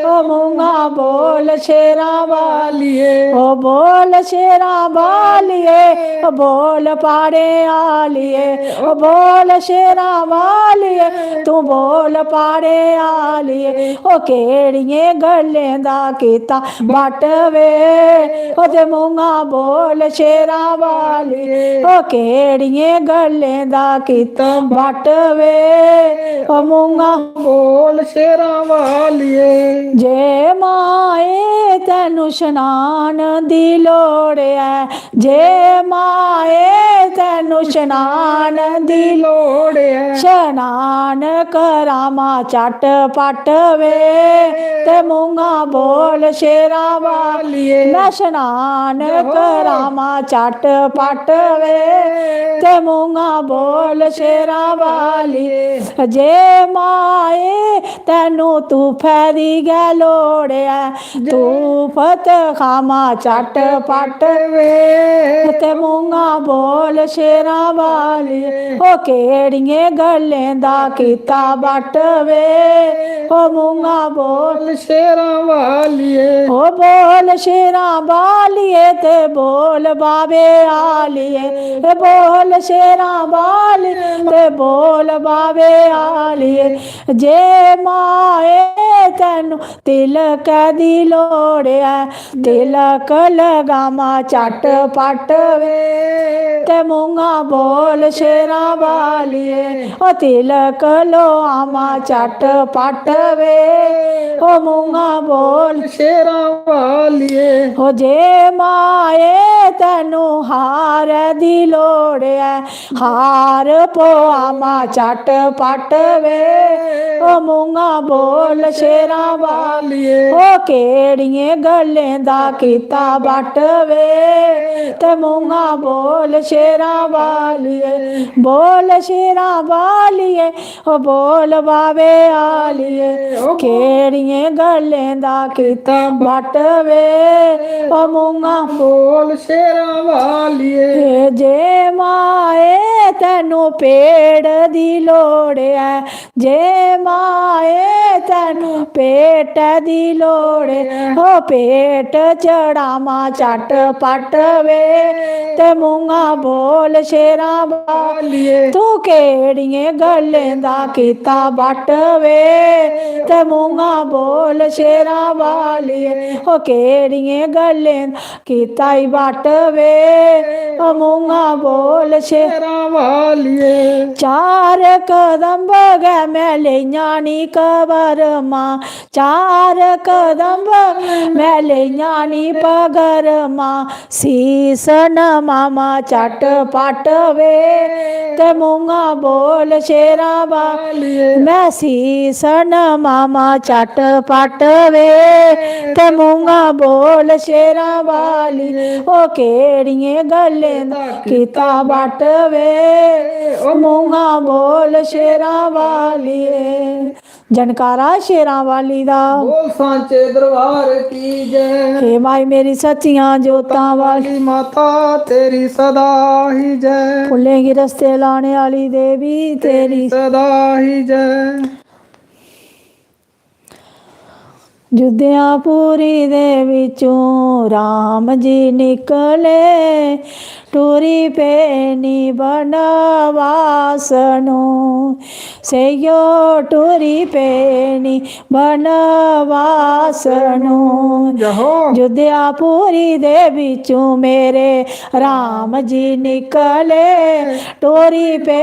ओ मूंहां बोल शेरां बालिए। ओ बोल शेरां बालिए, ओ बोल पाड़े आलिए। ओ बोल शेरां बालिए, तू बोल पाड़े आलिए। ओ केड़ियें गल्लें दा कीता बट वे, ओ ते मूंहां बोल शेरां बालिए। ओ केड़ियें गल्लें दा कीता बट वे, ओ मूंहां बोल शेरां बालिए। जे माए तैनू शनान दी लोड़ ऐ, जे माए तैनू शनान दी लोड़ ऐ, शनान करामा चट पट वे, ते मूंहां बोल शेरां बालिए। मैं शनान करामा चट पट वे, ते मूंहां बोल शेरां बालिए। जे माए तैनू तूफे दी गै लोड़ ऐ, तूफ ते खामा चट पट वे, ते मूंहां बोल शेरां बालिए। ओ केड़ियें गल्लें दा कीता बट वे, ओ मूंहां बोल शेरां बालिए। ओ बोल शेरां बालिए ते बोल बावे आलिए। ए बोल शेरां बालिए ते बोल बावे आलिए। जे माए तैनू तिलक दी लोड़ ऐ, तिलक लगामा चट पट वे, ते मूंहां बोल शेरां बालिए। ओ तिलक लोआमा चट पट वे, ओ मूंहां बोल शेरां बालिए। ओ जे माए तैनू हार दी लोड़ ऐ, हार पोआमा चट पट वे, ओ मूंहां बोल शेरां बालिए। ओ केड़ियें गल्लें दा कीता बट वे, ते मूंहां बोल शेरां बालिए। बोल शेरां बालिए, ओ बोल बावे आलिए। ओ केड़ियें गल्लें दा कीता बट वे, ओ मूंहां बोल शेरां बालिए। ए जे माए तैनू पेड़ दी लोड़ ऐ, जे माए तैनू पेट दी लोड़ ऐ, ओ पेट चढ़ामा चट पट वे, ते मूंहां बोल शेरां बालिए। तू केड़ियें गल्लें दा कीता बट वे, ते मूंहां बोल शेरां बालिए। ओ केड़ियें गल्लें दा कीता ई बट वे, ओ मूंहां बोल शेरां बालिए। चार कदम गै मैं लेइयां नी कबर मां, चार कदम मैं लेइयां नी पगरमा, सीस नमामा झटपट वे, ते मूंहा बोल शेरां वालिए। मैं सीस नमामा झटपट वे, ते मूंहा बोल शेरां वालिए। ओ केड़ियें गल्लें दा कीता बट वे, ओ मूंहा बोल शेरां वालिए। जनकारा शेरां वाली दा। बोल सांचे दरबार की जय। हे माई मेरी सच्चियां जोतां वाली। वाली माता तेरी सदा ही जय। फुल्लें गी रस्ते लाने आह्ली देवी तेरी तेरी सदा ही जय। जुद्धियापुरी दे बिचों राम जी निकले, टुरी पे नी बनवास नू। सेइयो टुरी पे नी बनवास नू। जहो। जुद्धियापुरी दे बिचों मेरे राम जी निकले, टुरी पे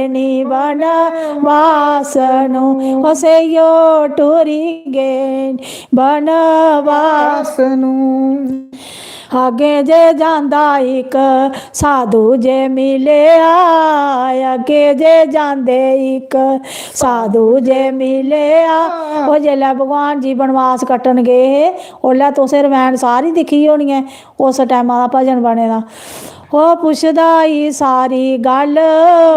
नी बनवास नू। ओ सेइयो टुरी गे बनवास नू। अग्गें जे जांदा इक साधु जे मिलेआ, अग्गें जे जांदे इक साधु जे मिलेआ। ओह् जेल्लै भगवान जी बनवास कट्टन गे हे, ओल्लै तुसें रमैन सारी दिक्खी होनी ऐ, उस टैमा दा भजन बने दा। ओह् पुछदा ई सारी गल्ल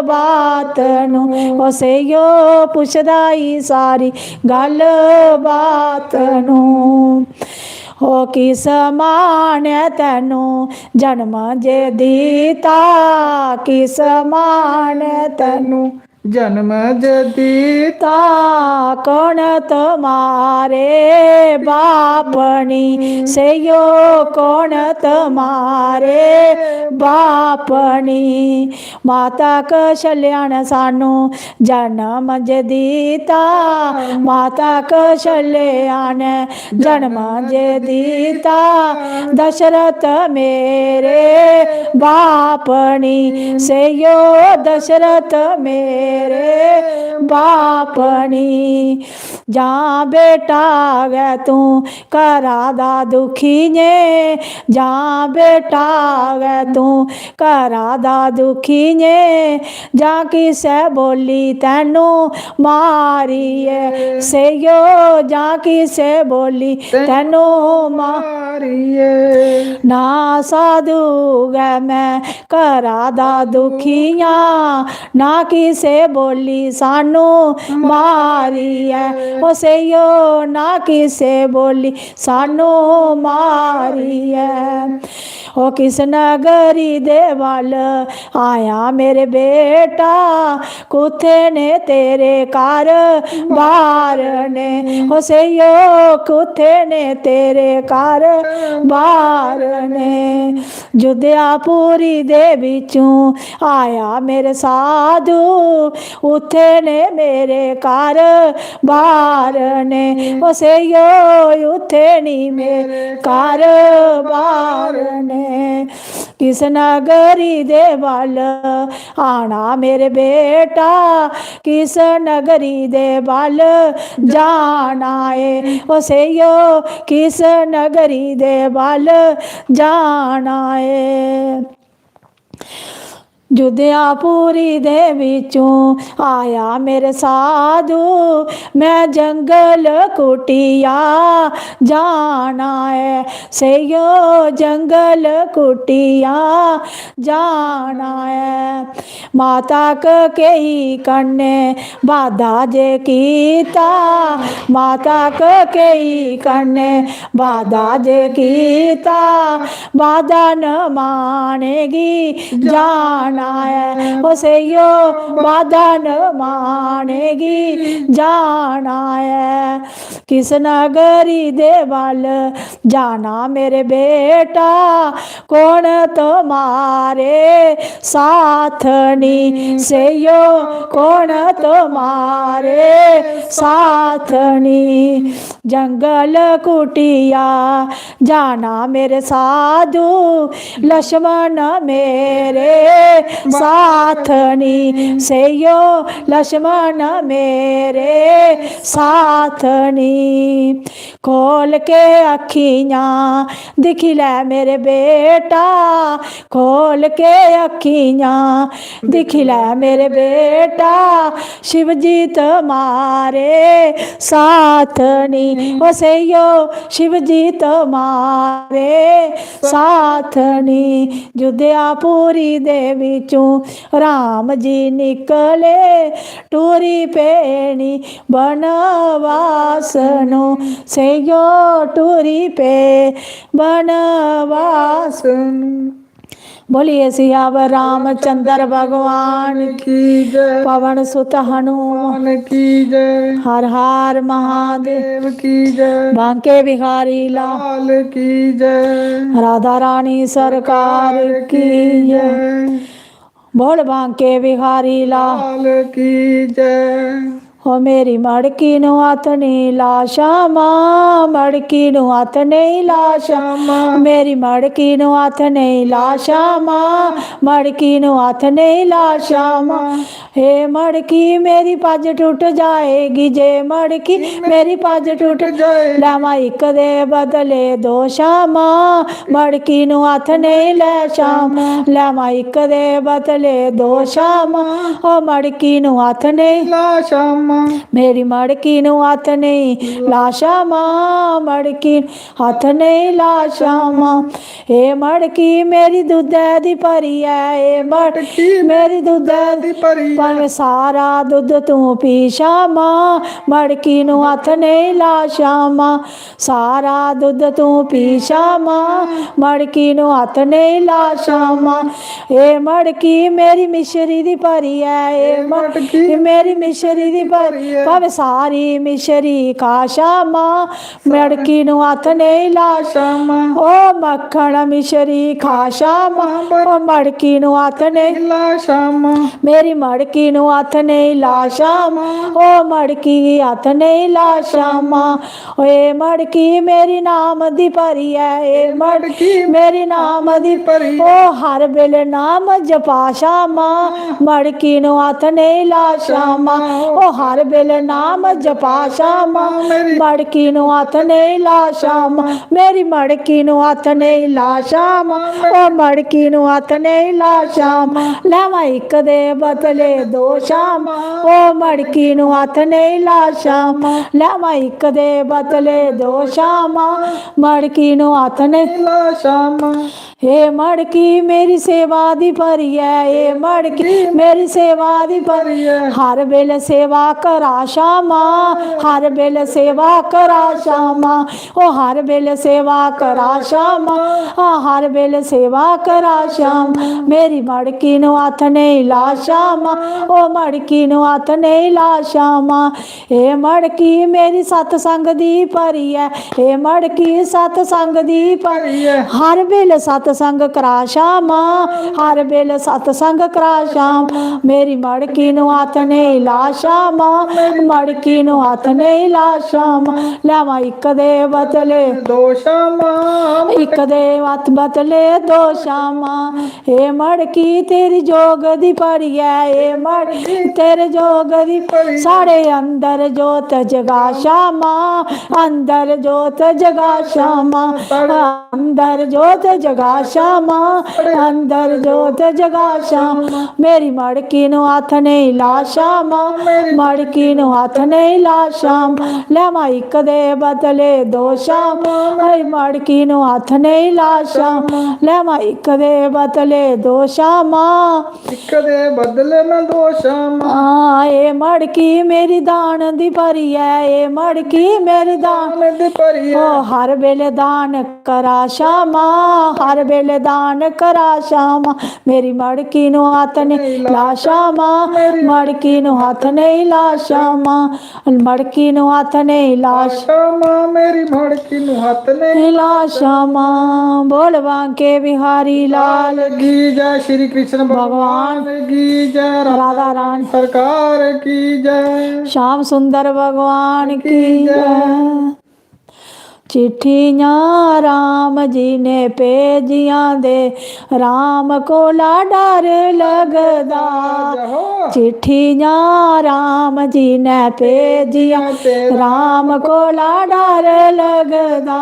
बात नू, ओह् सेइयो पुछदा ई सारी गल्ल बात नू। ओ किस मां ने तैनू जन्म जे दित्ता, किस मां ने तैनू जन्म जे दित्ता। कौन तुम्हारे बाप नी, सेइयो कौन तुम्हारे बाप नी। माता कौशल्या ने सानू जन्म जे दित्ता, माता कौशल्या ने जन्म जे दित्ता। दशरथ मेरे बाप नी, सेइयो दशरथ मेरे बाप नी। जां बेटा गै तू घरा दा दुखी ऐ, जां बेटा गै तू घरा दा दुखी ऐ, जां किसै बोली तैनू मारी ऐ, सेइयो जां किसै बोली तैनू मारी ऐ। ना साधु गै मैं घरा दा दुखी आं, ना किसै बोली सानू मारी ऐ, ओ सेइयो ना किसै बोली सानू मारी ऐ। ओ किस नगरी दे वल आया मेरे बेटा, कुत्थे ने तेरे घर बार ने, ओ सेइयो कुत्थे ने तेरे घर बार ने। जुद्धियापुरी दे बिचों आया मेरे साधु, उत्थे ने मेरे घर बार ने, ओ सेइयो उत्थे नी मेरे घर बार ने। किस नगरी दे वल आना मेरे बेटा, किस नगरी दे वल जाना ए, ओ सेइयो किस नगरी दे वल जाना ए। जुद्धियापुरी दे बिचों आया मेरे साधु, मैं जंगल कुटिया जाना ऐ, सेइयो जंगल कुटिया जाना ऐ। माता ककेई कन्नै बादा जे कीता, माता ककेई कन्नै बादा जे कीता, बादा नमाने गी जाना ऐ, ओ सेइयो बादा नमाने गी जाना ऐ। किस नगरी दे वल जाना मेरे बेटा, कौन तुम्हारे साथ नी, सेइयो कौन तुम्हारे साथ नी। जंगल कुटिया जाना मेरे साधु, लक्ष्मण मेरे साथ नी। सेयो, लक्ष्मण मेरे साथ नी। खोल के अखियां दिखी लै मेरे बेटा, खोल के अखियां दिखी लै मेरे बेटा, शिव जी तुम्हारे साथ नी। ओ सेयो, शिव जी तुम्हारे साथ नी। जुद्यापुरी दे बिचों राम जी निकले, टुरी पे नी बनवास नू। सेयो, टुरी पे बनवास नू। बोलिए सियावर रामचंद्र भगवान की, की जय। पवन सुत हनुमान की जय। हर हर महादेव की जय। बांके बिहारी लाल की जय। राधा रानी सरकार की जय। बोल बांके बिहारी लाल लाल की जय। ओ मेरी मड़की नू हत्थ नहीं ला श्यामा, मड़की नू हत्थ नहीं ला श्यामा। मेरी मड़की नू हत्थ नहीं ला श्यामा, मड़की नू हत्थ नहीं ला श्यामा। हे मड़की मेरी पज टूट जाएगी जे मड़की मेरी पज टूट जाए। लैवां इक दे बदले दो श्यामा, मड़की नू हत्थ नहीं लै श्यामा। लैवां इक दे बदले दो श्यामा, ओ मड़की नू हत्थ नहीं ला श्यामा। मेरी मड़की नू हत्थ नहीं ला श्यामा, मड़की नू हत्थ नहीं ला श्यामा। ए मड़की मेरी दुद्धै दी भरी ऐ, ए मड़की मेरी दुद्धै दी भरी ऐ। भावें सारा दुद्ध तूं पी श्यामा, मड़की नू हत्थ नहीं ला श्यामा। सारा दुद्ध तूं पी श्यामा, मड़की नू हत्थ नहीं ला श्यामा। ए मड़की मेरी मिश्री दी भरी ऐ, ए मड़की मेरी मिश्री दी भरी ऐ। भावें सारी मिश्री खा श्यामा, मड़की नू हत्थ नहीं ला श्यामा। ओ मक्खन मिश्री खा श्यामा, ओ मड़की नू हत्थ नहीं ला श्यामा। मेरी मड़की नू हत्थ नहीं ला श्यामा, ओ मड़की गी हत्थ नहीं ला श्यामा। ओए मड़की मेरी नाम दी भरी ऐ, ए मड़की मेरी नाम दी भरी ऐ। ओ हर बेले नाम जपा श्यामा, मड़की नू हत्थ नहीं ला श्यामा। ओ हर बेले नाम जपा श्यामा, मेरी मड़की नू हत्थ नहीं ला श्यामा। मेरी मड़की नू हत्थ नहीं ला श्यामा, ओ मड़की नू हत्थ नहीं ला श्यामा। लैवां इक दे बदले दो श्यामा, ओ मड़की नू हत्थ नहीं ला श्यामा। लैवां इक दे बदले दो श्यामा, मड़की नू हत्थ नहीं ला श्यामा। हे मड़की मेरी सेवा दी भरी ऐ, हे मड़की मेरी सेवा दी भरी ऐ। हर बेले सेवा करा श्यामा, हर बेले सेवा करा श्यामा। ओ हर बेले सेवा करा श्यामा, आ हर बेले सेवा करा श्यामा। मेरी मड़की नू हत्थ नहीं ला श्यामा, ओ मड़की नू हत्थ नहीं ला श्यामा। ए मड़की मेरी सत्संग दी भरी ऐ, ए मड़की सत्संग दी भरी ऐ। हर बेले सत्संग करा श्यामा, हर बेले सत्संग करा श्यामा। मेरी मड़की नू हत्थ नहीं ला श्यामा, मड़की नू हत्थ नहीं ला श्यामा। लैवां इक दे बदले दो श्यामा, इक दे हत्थ बदले दो श्यामा। ए मड़की तेरी जोग दी भरी ऐ, ए मड़की तेरे जोग दी भरी। साढ़े अंदर जोत जगा श्यामा, अंदर जोत जगा श्यामा। साढ़े अंदर जोत जगा श्यामा, अंदर जोत जगा श्यामा। मेरी मड़की नू हत्थ नहीं ला श्यामा, मड़की नू हत्थ नहीं ला श्यामा। लैवां इक दे बदले दो श्यामा, ऐ मड़की नू हत्थ नहीं ला श्यामा। लैवां इक दे बदले दो श्यामा, इक दे बदले में दो श्यामा। हां, ए मड़की मेरी दान दी भरी ऐ, ए मड़की मेरी दान दान दी भरी ऐ। ओ हर बेले दान करा श्यामा, हर बेले दान करा श्यामा। मेरी मड़की नू हत्थ नहीं ला श्यामा, मड़की नू हत्थ नहीं ला श्यामा। मड़की नू हत्थ नहीं ला श्यामा, मेरी मड़की नू हत्थ नहीं ला श्यामा। बोल बांके बिहारी लाल लाल की जय, श्री कृष्ण भगवान की जय, राधा रानी सरकार की जय। श्याम सुंदर भगवान की जय। चिट्ठियां राम जी ने भेजियां दे, राम कोला डर लगदा। जहो। चिट्ठियां राम जी ने भेजियां ते राम कोला डर लगदा।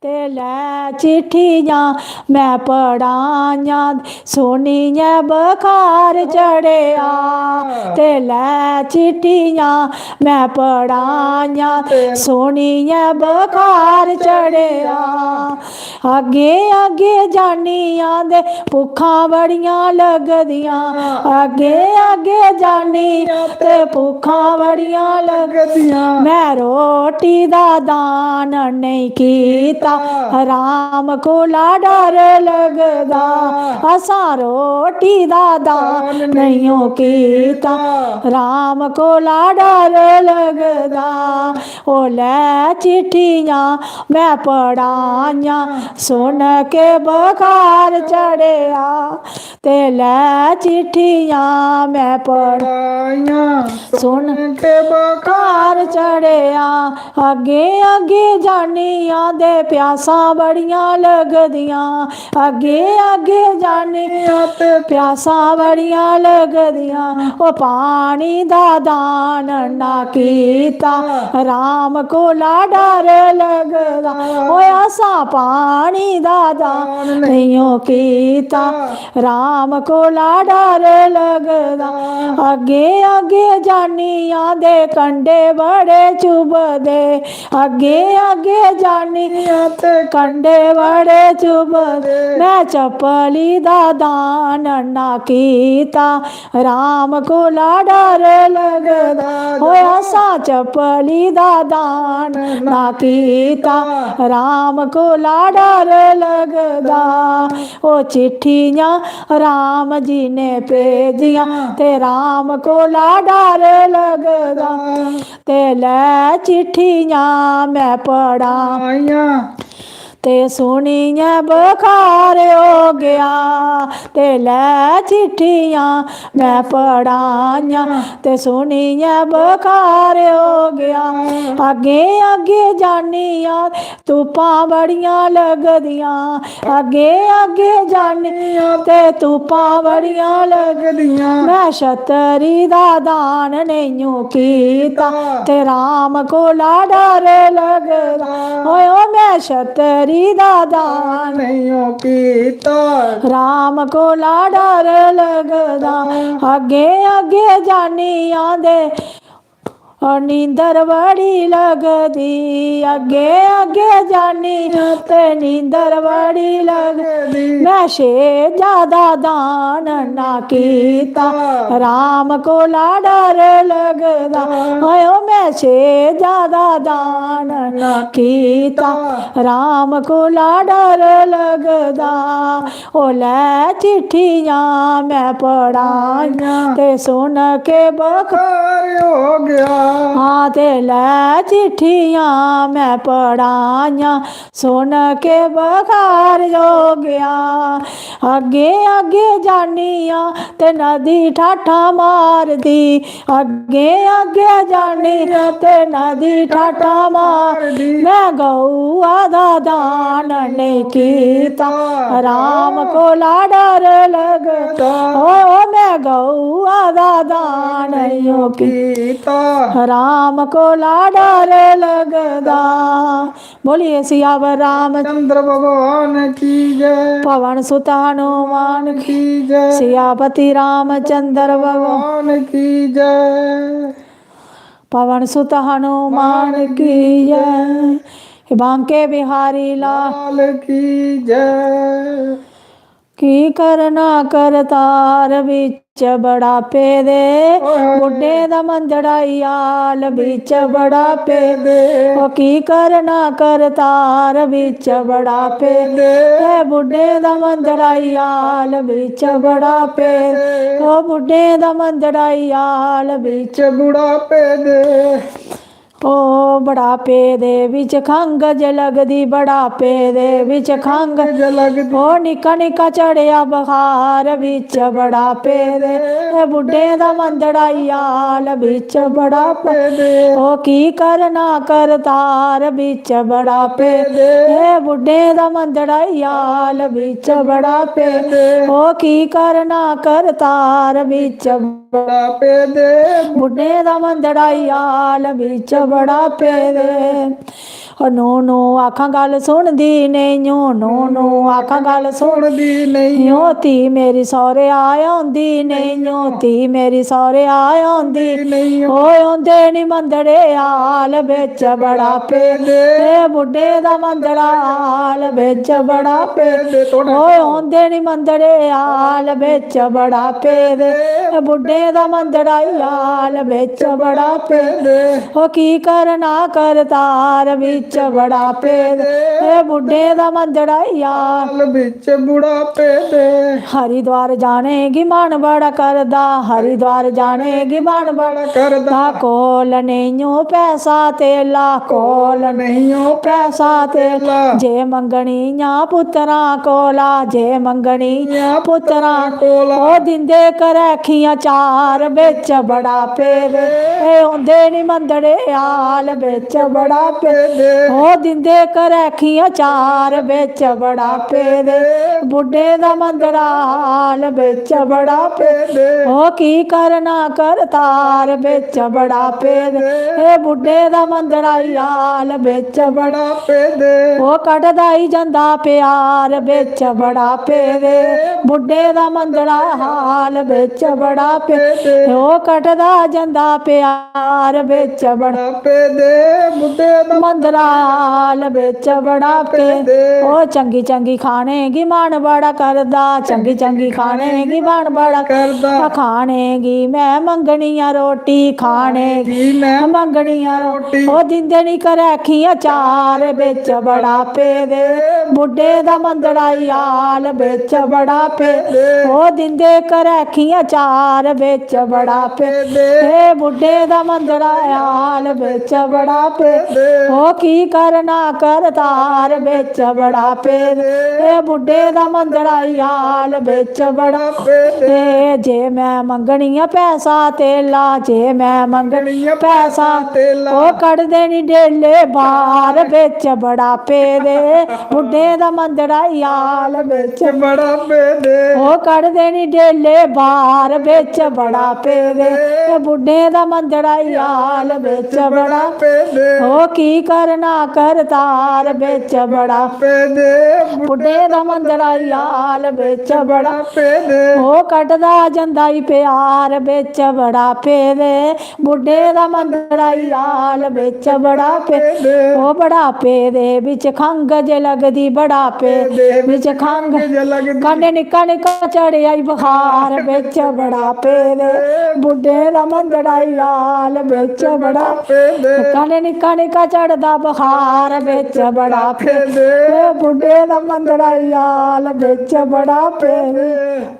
ते लै चिट्ठियां मैं पढ़ाइयां, सुनियै बखार चढ़ेआ। ते लै चिट्ठियां मैं पढ़ाइयां, सुनियै बखार चढ़ेआ। अग्गें अग्गें जानियां दे भुक्खां बड़ियां लगदियां, अग्गें अग्गें जानियां ते भुक्खां बड़ियां लगदियां। मैं रोटी दा दान नेईं कीता, राम कोला डर लगदा। असां रोटी दा दान नेईं कीता, राम कोला डर लगदा। ओ लै चिट्ठियां मैं पढ़ाइयां, सुन के बखार चढ़ेआ। ते लै चिट्ठियां मैं पढ़ाइयां, सुन के बखार चढ़ेआ। अग्गें अग्गें जानियां दे प्यासां बड़ियां लगदियां, अग्गें अग्गें जानियां ते प्यासां बड़ियां लगदियां। ओ पानी दा दान ना कीता, राम कोला डर लगदा। ओए असां पानी दा दान नेईं कीता, राम कोला डर लगदा। अग्गें अग्गें जानियां दे कंडे बड़े चुभदे, अग्गें अग्गें जानियां ते कंडे बड़े चुभदे। मैं चप्पली दा दान ना कीता, राम कोला डर लगदा। ओए असां चप्पली दा दान ना कीता, राम कोला डर लगदा। ओ चिट्ठियां राम जी ने भेजियां ते राम कोला डर लगदा। ते लै चिट्ठियां मैं पढ़ाइयां ते सुनियै बखार हो गया। ते लै चिट्ठियां मैं पढ़ाइयां ते सुनियै बखार हो गया। अग्गें अग्गें जानियां तुप्पां बड़ियां लगदियां, अग्गें अग्गें जानियां ते तुप्पां बड़ियां लगदियां। मैं छतरी दा दान नेईं कीता ते राम कोला डर लगदा। ओए ओ मैं छतरी दा दान नेईं कीता, राम कोला डर लगदा। अग्गें अग्गें जानियां दे और नींदर बड़ी लगदी, अग्गें अग्गें जानियां ते नींदर बड़ी लगदी। मैं छे ज्यादा दान ना कीता, राम कोला डर लगदा। हाय ओ मैं छे ज्यादा दान ना कीता, राम कोला डर लगदा। ओ लै चिट्ठियां मैं पढ़ाइयां ते सुन के बखार हो गया। हां ते लै चिट्ठियां मैं पढ़ाइयां, सुन के बखार हो गया। अग्गें अग्गें जानियां ते नदी ठाठां मारदी, अग्गें अग्गें जानियां ते नदी ठाठां मारदी। मैं गऊआ दा दान नेईं कीता, राम कोला डर लगदा। ओ मैं गऊआ दा दान नेईं कीता, राम कोला डर लगदा। बोलिए सियावर रामचंद्र भगवान की जय। पवन सुत हनुमान की जय। सियापति रामचंद्र भगवान की जय। पवन सुत हनुमान की जय। बांके बिहारी लाल की जय। की करना करतार बिच बड़ापे दे, ओए होए। बुड्ढे दा मंदड़ा ई हाल बिच बड़ापे दे। ओ की करना करतार बिच बड़ापे दे, ए बुड्ढे दा मंदड़ा ई हाल बिच बड़ापे दे। ओ बुड्ढे दा मंदड़ा ई हाल बिच बड़ापे दे। ओ बुढ़ापे दे बिच खंघ जे लगदी, बुढ़ापे दे बिच खंघ जे लगदी। ओ निक्का निक्का चढ़ेआ बखार बिच बुढ़ापे दे, ए बुड्ढें दा मंदड़ा ई हाल बिच बुढ़ापे दे। ओ की करना करतार बिच बुढ़ापे दे, ए बुड्ढें दा मंदड़ा ई हाल बिच बुढ़ापे दे। ओ की करना करतार बिच बुढ़ापे दे, बुड्ढें दा मंदड़ा ई हाल बिच बुढ़ापे दे। ओ नू नू आखां गल्ल सुनदी नेईं ओ, नू नू आखां गल्ल सुनदी नेईं ओ। धी मेरी सौह्रे औंदी नेईं ओ, धी मेरी सौह्रे औंदी नेईं ओ। ओए औंदे नी मंदड़े हाल बिच बुढ़ापे दे, ए बुड्ढें दा मंदड़ा हाल बिच बुढ़ापे दे। ओए औंदे नी मंदड़े हाल बिच बुढ़ापे दे, ए बुड्ढें दा मंदड़ा ई हाल बिच बुढ़ापे दे। ओ की करना करतार बिच बुढ़ापे दे, ए बुड्ढें दा मंदड़ा ई हाल बिच बुढ़ापे दे। हरिद्वार जाने गी मन बड़ा करदा, हरिद्वार जाने गी मन बड़ा करदा। कोल नेईं ओ पैसा तेला, कोल नेईं ओ पैसा तेला। जे मंगनी आ पुत्तरां कोला, जे मंगनी आ पुत्तरां कोला। ओ दिंदे घरै खियां चार बिच बुढ़ापे दे, ए औंदे नी मंदड़े हाल बिच बुढ़ापे दे। ओ दिंदे घरै खियां चार बिच बुढ़ापे दे, बुड्ढें दा मंदड़ा हाल बिच बुढ़ापे दे। ओ की करना करतार बिच बुढ़ापे दे, ए बुड्ढें दा मंदड़ा ई हाल बिच बुढ़ापे दे। ओ कटदा ई जंदा प्यार बिच बुढ़ापे दे, बुड्ढें दा मंदड़ा हाल बिच बुढ़ापे दे। ओ कटदा जंदा प्यार बिच बुढ़ापे दे, बुड्ढें दा मंदड़ा हाल बिच बुढ़ापे दे। ओ चंगी चंगी खाने गी मन बड़ा करदा, चंगी चंगी खाने गी मन बड़ा करदा। खाने गी मैं मंगनी आ रोटी, खाने गी मैं मंगनी आ रोटी। ओ दिंदे नी घरै खियां चार बिच बुढ़ापे दे, बुड्ढें दा मंदड़ा ई हाल बिच बुढ़ापे दे। ओ दिंदे घरै खियां चार बिच बुढ़ापे दे, ए बुड्ढें दा मंदड़ा हाल बिच बुढ़ापे दे। ओ की करना करतार बिच बुढ़ापे दे, ए बुड्ढें दा मंदड़ा ई हाल बिच बुढ़ापे दे। जे मैं मंगनी आ पैसा तेला, जे मैं मंगनी आ पैसा तेला। ओ कढदे नी डेले बार बिच बुढ़ापे दे, बुड्ढें दा मंदड़ा ई हाल बिच बुढ़ापे दे। ओ कढदे नी डेले बार बिच बुढ़ापे दे, ए बुड्ढें दा मंदड़ा ई हाल बिच बुढ़ापे दे। ओ की करना करतार बिच बुढ़ापे दे, बुड्ढें दा मंदड़ा ई हाल बिच बुढ़ापे दे। ओ कटदा जंदा ई प्यार बिच बुढ़ापे दे, बुड्ढें दा मंदड़ा ई हाल बिच बुढ़ापे दे। ओ बुढ़ापे दे बिच खंघ जे लगदी, बुढ़ापे दे बिच खंघ जे लगदी। कन्नै निक्का निक्का चढ़ेआ ई बखार बिच बुढ़ापे दे, बुड्ढें दा मंदड़ा ई हाल बिच बुढ़ापे दे। कन्नै निक्का निक्का चढ़दा बखार बिच बुढ़ापे दे, बुड्ढें दा मंदड़ा ई हाल बिच बुढ़ापे दे।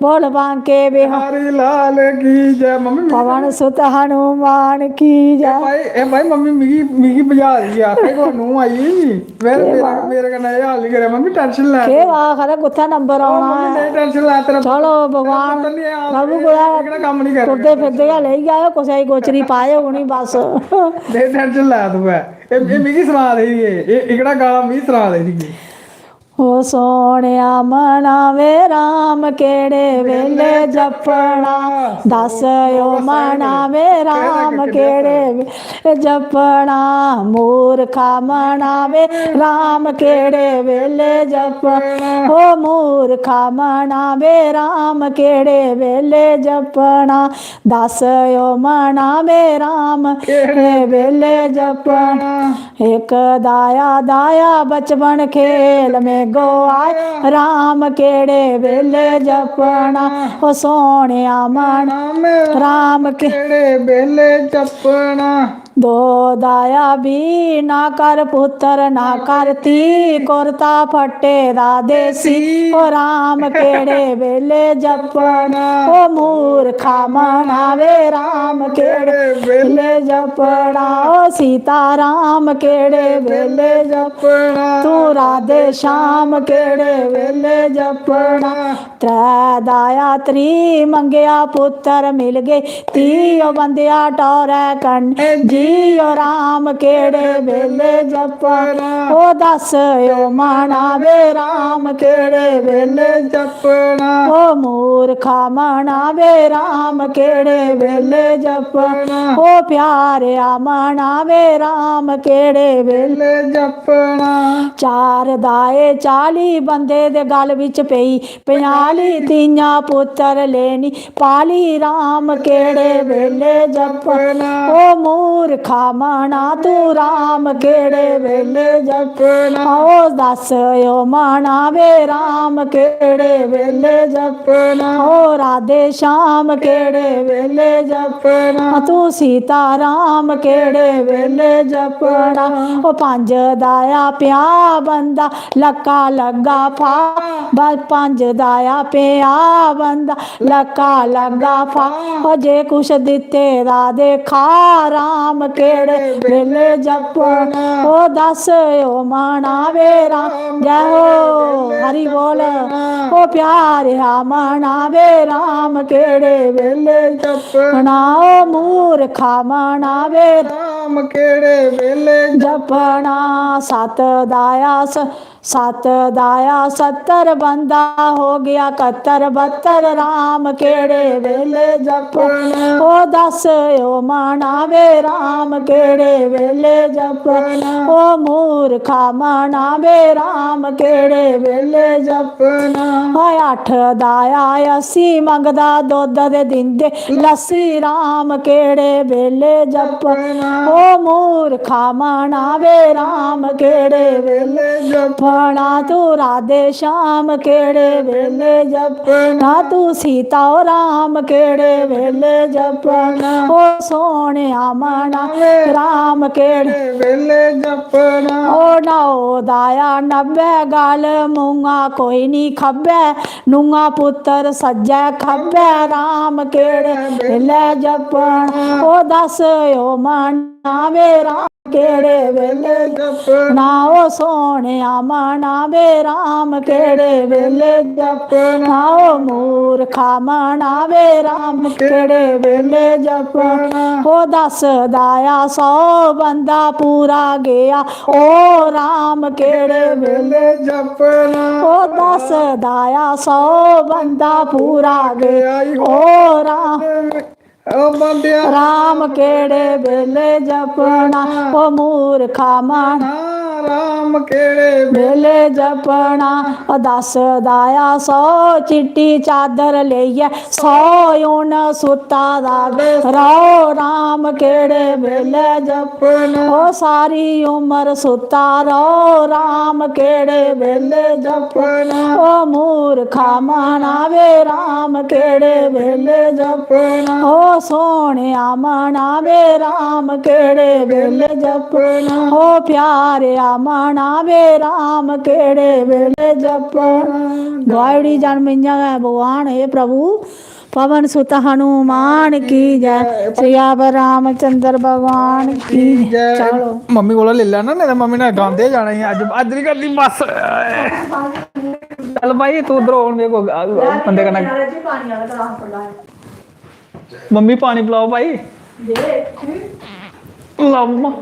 बोल बांके बिहारी लाल की जय। मम्मी, मिगी पवन सुत हनुमान की जय। भाई, ए भाई, मम्मी मिगी, मिगी बजा दी ऐ, आखै कोई नूंह् आई। मेरे, केह् मेरे, बात? मेरे कन्नै एह् हाल निं करेआ, मम्मी, tension लै केह् तूं। आखा दे, कुत्थै नंबर ओह् औना मम्मी, ऐ? नेईं tension लै, तेरा चलो, तेरा भगवान, पुत्तर निं ऐ, प्रभु, एह्, कुतै एह् केह्ड़ा कम्म निं करै। टुरदे फिरदे गै लेई जाओ, कुसै गी गोचरी पाए होनी बस। नेईं tension लै तूं ऐ। एह्, एह् मिगी सना दे ही, एह्, एह्, एह्कड़ा गाना मिगी सना दे ही। ओ सोहणेआ, मनावे राम केड़े वेले जपना, दस ओ मनावे राम केड़े वेले जपना। मूर्खा, मनावे राम केड़े वेले जपना। ओ मूर्खा, मनावे राम केड़े वेले जपना, दस ओ मनावे राम केड़े वेले जपना। इक दाया दाया बचपन खेल में गो आए, राम केड़े बेले जपना। ओ सोहणेआ मना, राम के केड़े बेले जपना। दो दाया भी ना कर पुत्तर, ना कर धी, कुर्ता फट्टे दा देसी। ओ राम केड़े बेले जपना। ओ मूर्खा मना वे, राम केड़े बेले जपना। ओ सीता राम केड़े बेले जपना। तू राधे श्याम केड़े बेले जपना। त्रै दाया त्री मंगेआ पुत्तर मिल गए, धी ओ बंदेआ टौरै कन्नै जी। ओ राम केड़े बेले जपना। ओ दस ओ मना वे, राम केड़े बेले जपना। ओ मूर्खा मना वे, राम केड़े बेले जपना। ओ प्यारेआ मना वे, राम केड़े बेले जपना। चार दाए चाली बंदे दे गल बिच पेई, पंजाली धीयां पुत्तर लेनी पाली। राम केड़े बेले जपना। ओ मूर्खा मना तू, राम केड़े बेले जपना। ओ दस ओ मना वे, राम केड़े बेले जपना। ओ राधे श्याम केड़े बेले जपना। तू सीता राम केड़े बेले जपना। ओ पंज दाया पंजाह बंदा, लक्का लग्गा फा। बस पंज दाया पंजाह बंदा, लक्का लग्गा फा। ओ जे कुछ दित्ते दा देखा, राम केड़े बेले जपना। ओ दस ओ मना वे, राम जय हो, हरि बोल। ओ प्यारेआ मना वे, राम केड़े बेले जपना। ओ मूर्खा मना वे, राम केड़े बेले जपना। सत दाया स-, सत दाया सत्तर बंदा, हो गया कत्तर बत्तर, राम केड़े बेले जपना। ओ दस ओ मना वे, राम केड़े बेले जपना। ओ मूर्खा मना वे, राम केड़े बेले जपना। ओ अठ दाया अस्सी मंगदा, दुद्ध दे दिंदे लस्सी, राम केड़े बेले जपना। ओ मूर्खा मना वे, राम केड़े बेले जपना। तू राधे श्याम केड़े बेले जपना। तू सीता ओ राम केड़े बेले जपना। ओ सोहणेआ मना वे, राम केड़े बेले जपना। ओ नौ दाया नब्बै गल, मूंहा कोई नी खब्बै, नूंहा पुत्तर सज्जै खब्बै, राम केड़े बेले जपना। ओ दस ओ मना वे, राम केड़े बेले जपना। ओ सोहणेआ मना वे, राम केड़े बेले जपना। ओ मूर्खा मना वे, राम केड़े बेले जपना। ओ दस दाया सौ बंदा पूरा गया, ओ राम केड़े बेले जपना। ओ दस दाया सौ बंदा पूरा गया, ओ राम। ओ बंदेआ राम केड़े बेले जपना, ओ मूर्खा मना। राम केड़े बेले जपना। ओ दस दाया सौ चिट्टी चादर लेइयै, सौ हून सुत्ता दा रहो, राम केड़े बेले जपना। ओ सारी उम्र सुत्ता रहो, राम केड़े बेले जपना। ओ मूर्खा मना वे, राम केड़े बेले जपना। ओ सोहणेआ मना वे, राम केड़े बेले जपना। ओ प्यारेआ मना वे, राम केड़े बेले जपना। गुआई ओड़ी जन्म इ'यां गै भगवान, हे प्रभु, पवन सुत हनुमान की जय, सियावर रामचंद्र भगवान की जय। चलो। मम्मी कोला लेई लैना, नेईं तां मम्मी ने गांदे जाना ही। अज्ज, अज्ज नहीं करदी बस। चल भाई, तू उद्धर हो, हून मेरे को बंदे कन्नै। मम्मी, पानी पिलाओ भाई। लाओ मम्मा।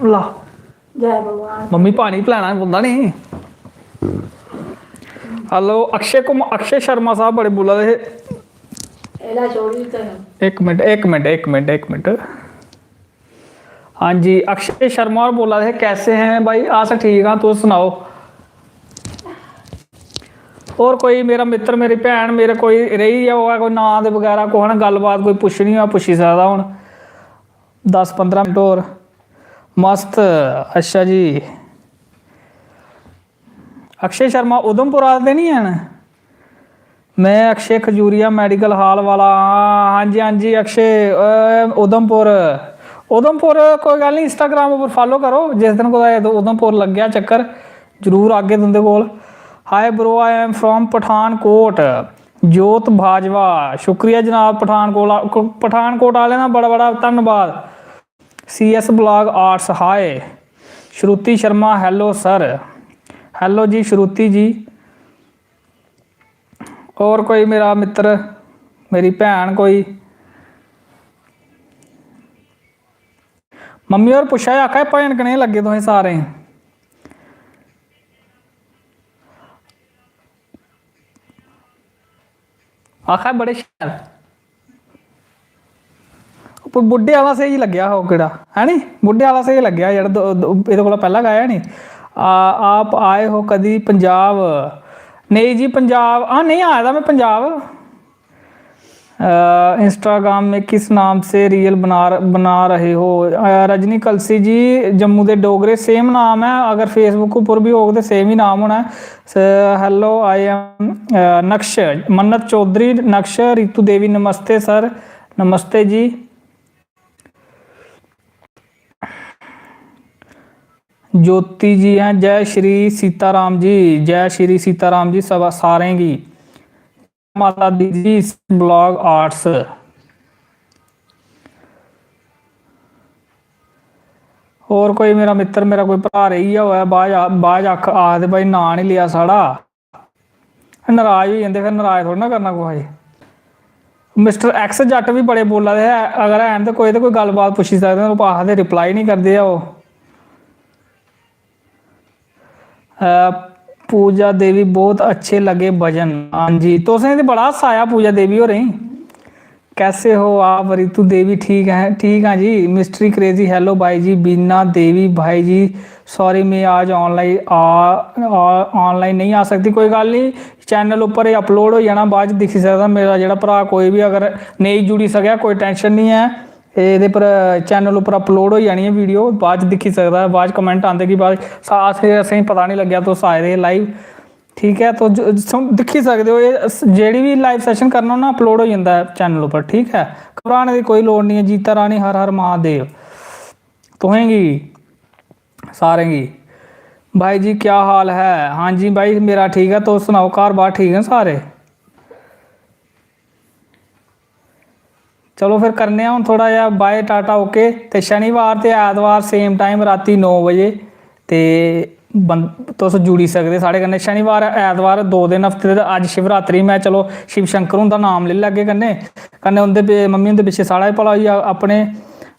ला। जय भगवान। मम्मी, पानी पिलाना पौंदा नी। हेलो, अक्षय कुमार, अक्षय शर्मा साहब बड़े बोला दे हे। एला छोड़ी ते। इक मिनट, इक मिनट, इक मिनट, इक मिनट। हाँ जी, अक्षय शर्मा होर बोला दे हे, "कैसे हैं भाई?" अस ठीक हाँ, तुस सनाओ। होर कोई मेरा मित्र, मेरी भैन, मेरे कोई रेही गेआ होऐ कोई नांऽ दे बगैरा, कुसै ने गल्लबात कोई पुच्छनी होऐ, पुच्छी सकदा हून। दस पंदरां मिनट होर। मस्त, अच्छा जी। अक्षय शर्मा उधमपुर आह्ले ते निं हैन? मैं अक्षय खजूरिया, मेडिकल हाल वाला। हां, हां जी, हां जी, अक्षय, अ, उधमपुर। उधमपुर, कोई गल्ल निं, Instagram उप्पर follow करो। जिस दिन कुतै उधमपुर लग्गेआ चक्कर, जरूर आगे तुं'दे कोल। Hi bro, I am from Pathankot. जोत बाजवा, शुक्रिया जनाब, पठानकोट, पठानकोट आह्लें दा बड़ा बड़ा धन्नबाद। C S Blog Arts, hi। श्रुति शर्मा, hello sir। Hello जी श्रुति जी। होर कोई मेरा मित्तर, मेरी भैन कोई? मम्मी होर पुच्छा दे, आखा दे, "भजन कनेह् लग्गे तुसें सारें?" आखा दे, "बड़े शैल।" पर बुड्ढे आह्ला स्हेई लग्गेआ हा ओह् केह्ड़ा, है नी? बुड्ढे आह्ला स्हेई लग्गेआ जेह्ड़ा दो-, दो-, एह्दे कोला पैह्लें गाया नी। आ, आप आए हो कदी पंजाब? नेईं जी, पंजाब, हां, नेईं आए दा में पंजाब। अ, Instagram में किस नाम से reel बना र-, बना रहे हो? अ, रजनी कलसी जी, जम्मू दे डोगरे, same नाम ऐ, अगर Facebook उप्पर बी होग ते same ही नाम होना ऐ। स-, hello, I am, अ, नक्श, मन्नत चौधरी, नक्श, रितु देवी, नमस्ते sir, नमस्ते जी। ज्योति जी हैं, जय श्री सीताराम जी, जय श्री सीताराम जी, सब सारें गी। माता दी जी, Blog Arts। होर कोई मेरा मित्तर, मेरा कोई भ्राऽ रेही गेआ होऐ, बाद च, बाद च आख-, आखदे, "भाई, नांऽ निं लेआ साढ़ा।" नराज होई जंदे, फिर नराज थोह्ड़ा ना करना कुसै गी। Mister X जट्ट बी बड़े बोला दे ऐ, अगर हैन ते कोई, ते कोई गल्लबात पुच्छी सकदे न, ओह् आखदे reply निं करदे ऐ ओह्। अ, पूजा देवी, बहुत अच्छे लगे भजन। हां जी, तुसें ते बड़ा हास्सा आया पूजा देवी होरें गी। कैसे हो आप रितु देवी? ठीक हैं, ठीक हाँ जी। Mystery Crazy, hello भाई जी। बीना देवी, भाई जी, sorry, मैं आज online आ, आ, online नहीं आ सकती। कोई गल्ल नहीं, channel उप्पर एह् upload होई जाना, बाद च दिक्खी सकदा मेरा जेह्ड़ा भ्राऽ कोई बी अगर नेईं जुड़ी सकेआ, कोई tension नहीं ऐ। एह्दे पर, channel उप्पर upload होई जानी ऐ video, बाद च दिक्खी सकदा ऐ। बाद च comment आंदे कि बाद च, "अस, असेंगी पता निं लग्गेआ तुस आए दे हे live।" ठीक ऐ, तुस ज-, सुन-, दिक्खी सकदे ओ, एह् स-, जेह्ड़ी बी live session करना होन्ना, upload होई जंदा ऐ channel उप्पर, ठीक ऐ। घबराने दी कोई लोड़ निं ऐ। जीता रानी, हर हर महादेव तुसें गी, सारें गी। भाई जी, क्या हाल है? हां जी भाई, मेरा ठीक ऐ, तुस सनाओ, घर बाह्र ठीक न सारे? चलो फिर करने आं हून थोह्ड़ा जेहा bye टाटा, OK। ते शनिवार ते ऐतवार same time रातीं नौ बजे ते बं-, तुस जुड़ी सकदे साढ़े कन्नै। शनिवार, ऐतवार दो दिन हफ्ते दे, अज्ज शिवरात्रि, में चलो शिव शंकर हुंदा नाम लेई लैगे कन्नै, कन्नै उं'दे पि-, मम्मी हुंदे पिच्छे साढ़ा बी भला होई जा। अपने,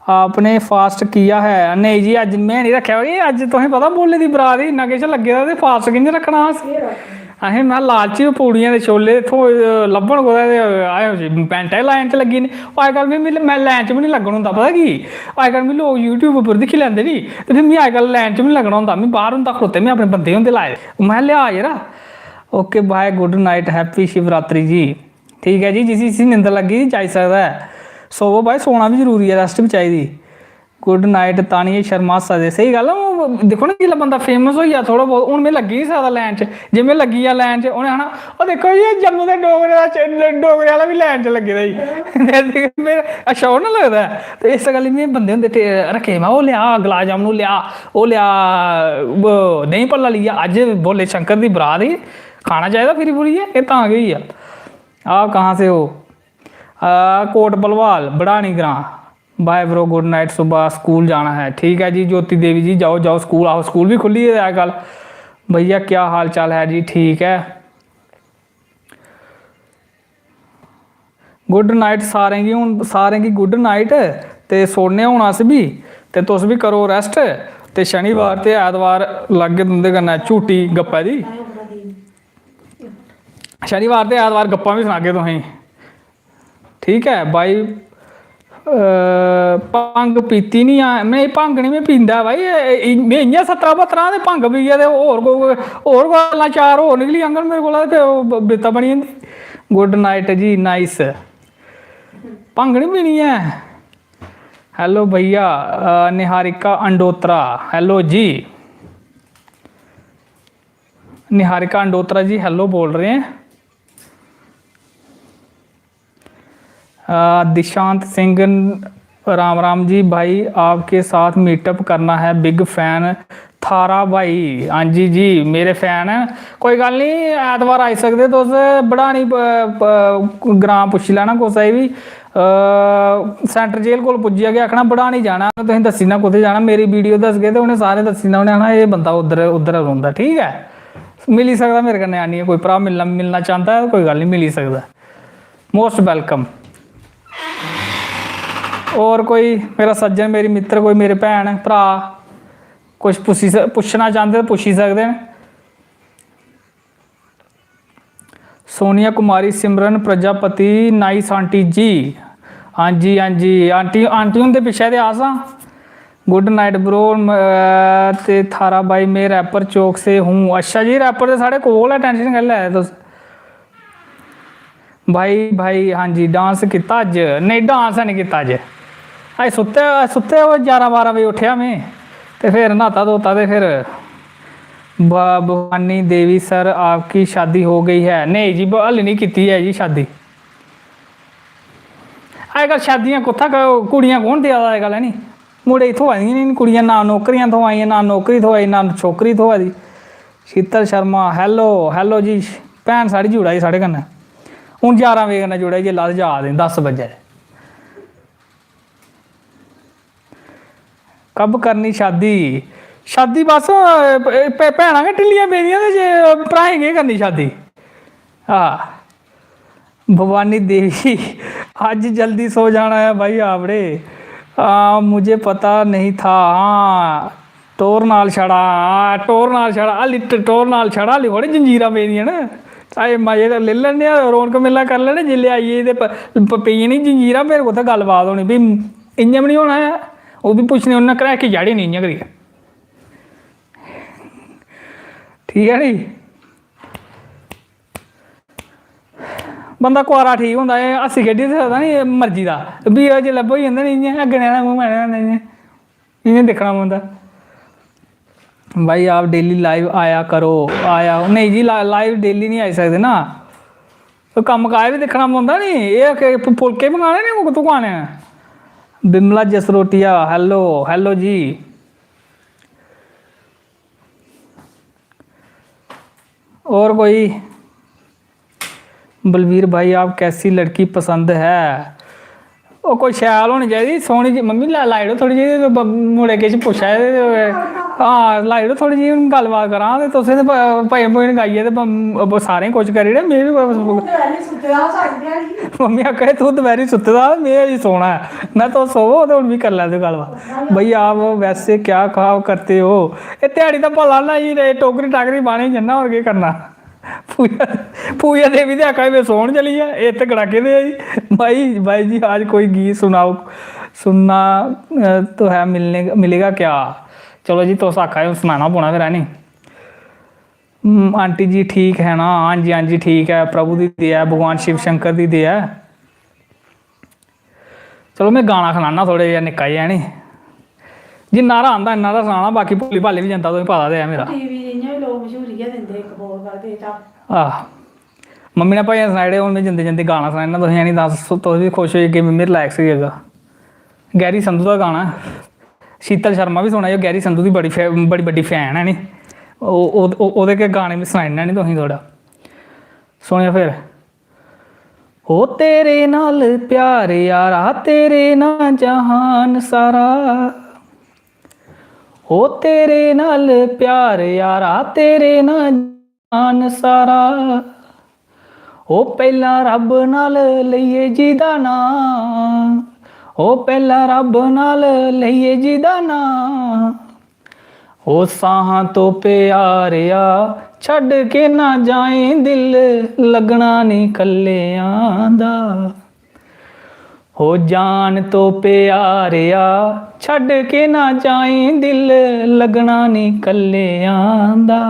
आपने fast किया है? नेईं जी, अज्ज में निं रक्खेआ। एह् अज्ज तुसें पता, भोले दी बरात ही, इन्ना किश लग्गे दा ते fast कि'यां रक्खना अस? असें, में लालची, पूड़ियां ते छोले थ्होए, लब्भन कुतै ते अस पैंटा दी line च लग्गी जन्ने। अजकल में, में, में line च बी निं लग्गन होंदा, पता की? अजकल में लोक YouTube उप्पर दिक्खी लैंदे नी, ते फ्ही में अजकल line च बी निं लग्गना होंदा, में बाह्र होंदा खड़ोते, में अपने बंदे होंदे लाए दे। में लेआ यरा, OK, bye, good night, happy Shivratri जी। ठीक ऐ जी, जिसी, जिसी निंदर लग्गी दी, जाई सकदा ऐ। सोवो भाई, सोना बी जरूरी ऐ, rest बी चाहिदी। Good night तानिया शर्मा सदे। स्हेई गल्ल ऐ, ओह् दिक्खो ना, जिसलै बंदा famous होई जा थोह्ड़ा बहुत, हून में लग्गी निं सकदा line च। जे में लग्गी गेआ line च, उ'नें आखना, "ओह् दिक्खो जी, एह् जम्मू दे डोगरे दा च-, डोगरे आह्ला बी line च लग्गे दा ई।" ते में, अच्छा, ओह् ना लगदा ऐ। ते इस गल्ल में बंदे होंदे टे-, रक्खे दे, में, "ओह् लेआ गुलाब जामनू, लेआ, ओह् लेआ, ओह् देहीं भल्ला लेइयै, अज्ज भोले शंकर दी बरात ही, खाना चाहिदा फिरी फुरियै, एह् तां केह् होई गेआ?" "आप कहाँ से हो?" "आ, कोट भलवाल, बड़ानी ग्रां।" "Bye bro, good night, सुबह स्कूल जाना है।" ठीक ऐ जी ज्योति देवी जी, जाओ, जाओ स्कूल, आहो, स्कूल बी खुल्ली गेदे अजकल। भैया, क्या हाल चाल है जी? ठीक ऐ। Good night सारें गी, हून सारें गी good night। ते सोने हून अस बी, ते तुस बी करो rest। ते शनिवार ते ऐतवार लागे तुं'दे कन्नै झूटी गप्पै दी। शनिवार ते ऐतवार गप्पां बी सनागे तुसेंगी। ठीक ऐ भाई, अ, भंग पीती निं ऐ में, भंग निं में पींदा भाई, एह्, एह्, में इ'यां सत्तरा बत्तरा ते भंग पीयै ते होर कोई, होर कोई गल्लां चार होर निकली जाङन मेरे कोला ते फिर ओह् ब-, बिपता बनी जंदी। Good night जी, nice। भंग निं पीनी ऐ। Hello भैया, अ, निहारिका अंडोत्रा, hello जी। निहारिका अंडोत्रा जी, हेलो बोल रहे हैं। अ, दिशांत सिंह, राम राम जी भाई, आपके साथ मीटअप करना है, बिग फैन थारा भाई। हाँ जी जी, मेरे फैन हैं। कोई गल्ल नहीं, ऐतवार आई सकदे तुस। बड़ानी प-, प-, ग्रां पुच्छी लैना कुसै गी बी। अ, सेंटर जेल कोल पुज्जी जागे, आखना बड़ानी जाना, तुसें दस्सी ना कुत्थै जाना, मेरी वीडियो दसगे ते उ'नें सारें दस्सी ना, उ'नें आखना एह् बंदा उद्धर, उद्धर रौंह्दा, ठीक ऐ। मिली सकदा मेरे कन्नै आनियै, कोई भ्राऽ मिलना, मिलना चांह्दा ऐ, कोई गल्ल निं, मिली सकदा। Most welcome. होर कोई मेरा सज्जन, मेरी मित्तर, कोई मेरे भैन भ्राऽ कुछ पुच्छी स-, पुच्छना चांह्दे ते पुच्छी सकदे न। सोनिया कुमारी, सिमरन प्रजापति, नाइस आंटी जी। हाँ जी, हाँ जी, आंटी, आंटी हुंदे पिच्छे ते अस आं। गुड नाइट ब्रो, ते थारा भाई, मैं रैपर चौक से हूँ। अच्छा जी, रैपर ते साढ़े कोल ऐ, टेंशन कैल्ली लै दे तुस? भाई, भाई, हाँ जी, डांस कीता अज्ज? नेईं, डांस है नहीं कीता अज्ज। अज्ज सुत्ते, सुत्ते ओह् ग्यारह बारह बजे उट्ठेआ में, ते फिर न्हाता धोता, ते फिर ब-, भवानी देवी सर, आपकी शादी हो गई है? नेईं जी, ब-, हल्ली नहीं कीती ऐ जी शादी। अजकल शादियां कुत्थै क-, कुड़ियां कौन देआ दा अजकल, है नी? मुड़े गी थ्होआ दियां निं कुड़ियां, ना नौकरियां थ्होआ दियां, ना नौकरी थ्होआ दी, ना छोकरी थ्होआ दी। शीतल शर्मा, hello, hello जी, भैन साढ़ी जुड़ा दी साढ़े कन्नै। हून ग्यारह बजे कन्नै जुड़ा दी, जेल्लै अस जा दे दस बज्जे दे। कब करनी शादी? शादी बस, ए, भै-, भैनां गै ढिल्लियां पेदियां ते जे भ्राएं केह् करनी शादी? हां, भवानी देवी, आज जल्दी सो जाना है भाई आपड़े। हां, मुझे पता नहीं था। हां, टोर नाल छड़ा, हां, टोर नाल छड़ा, हाली ट-, टोर नाल छड़ा, हाली थोड़ी जंजीरां पेदियां न। चाहे मजे ते लेई लैन्ने आं, रौनक मेला करी लैन्ने, जिसलै आई गे ते प-, प-, पेई जानी जंजीरां, फिर कुत्थै गल्लबात होनी? फ्ही इ'यां बी निं होना ऐ, ओह् बी पुच्छने, उ'न्नै घरैकी चाढ़ी निं इ'यां करियै। ठीक ऐ नी? बंदा कुआरा ठीक होंदा, एह् हस्सी खेढी ते सकदा नी, एह् मर्जी दा। फ्ही ओह् जिसलै ब्होई जंदे नी, इ'यां अग्गें आह्ला मूंह् बने दा होंदा, इ'यां, इ'यां दिक्खना पौंदा। भाई, आप डेली लाइव आया करो, आया, नेईं जी, ला-, लाइव डेली निं आई सकदे ना, ओह् कम्म काज बी दिक्खना पौंदा नी। एह् केह्, फु-, फुलके मंगाने नी, कुत्थूं खाने न? बिमला जसरोटिया, हेलो, हेलो जी। और कोई? बलवीर भाई, आप कैसी लड़की पसंद है? ओह् कोई शैल होनी चाहिदी, सोह्नी जी। मम्मी, ला-, लाई ओड़ो थोह्ड़ी जेही, ब-, मुड़े किश पुच्छा दे ते, हां, लाई ओड़ो थोह्ड़ी जेही, हून गल्लबात करां ते तुसें ते भ-, भजन भुजन गाइयै ते ब-, ब-, सारें खुश करी ओड़ेआ, में बी ब-, दपैह्रीं सुत्ते दा हा सारी ध्याड़ी। मम्मी आखा दे, "तूं दपैह्रीं सुत्ते दा हा, में अजें सौना ऐ।" में, "तुस सोवो ते हून मी करी लैओ गल्लबात।" भैया, आप वैसे क्या काम करते हो? एह् ध्याड़ी दा भला ना जी, एह् टोकरी टाकरी बाह्ने गी जन्ना, होर केह् करना? पूजा, पूजा देवी ते आखा दी, "में सौन चली गेआ, एह् ते कड़ाके दे आई।" भाई, भाई जी, आज कोई गीत सुनाओ, सुनना, अ, तो है, मिलने, मिलेगा क्या? चलो जी, तुस आखा दे, हून सनाना पौना फिर, है नी? हम्म, आंटी जी ठीक है ना? हाँ जी, हाँ जी, ठीक ऐ, प्रभु दी दया ऐ, भगवान शिव शंकर दी दया ऐ। चलो, में गाना सनाना थोह्ड़ा जेहा निक्का जेहा, है नी? जिन्ना हारा आंदा इन्ना हारा सनाना, बाकी भुल्ली भाली बी जंदा, तुसें पता ते ऐ मेरा। टीवी इ'यां बी लोक मशहूरी गै दिंदे, इक बोल करदे, चल। आह, मम्मी ने भजन सनाई ओड़े, हून में जंदे जंदे गाना सनाई ओड़ना तुसें, यानी तां तुस, तुस बी खुश होई जागे, में बी रिलैक्स होई जागा। गैरी संधू दा गाना ऐ, शीतल शर्मा बी सुना दी, गैरी संधू दी बड़ी फै-, बड़ी बड्डी फैन ऐ नी, ओह्, ओह्, ओह्, ओह्दे गै गाने में सनाई ओड़ना नी तुसें थोह्ड़ा, सुनेओ फिर। ओ तेरे नाल प्यार यारा, तेरे ना जहान सारा। ओ तेरे नाल प्यार यारा, तेरे ना जहान सारा। ओ पैह्ला रब नाल लेइयै जी दा नां, ओ पैह्ला रब नाल लेइयै जी दा नां। ओ साहां तो प्यारेआ, छड्ड के ना जाएं दिल, लगना नी कल्लेआं दा। ओ जान तो प्यारेआ, छड्ड के ना जाएं दिल, लगना नी कल्लेआं दा।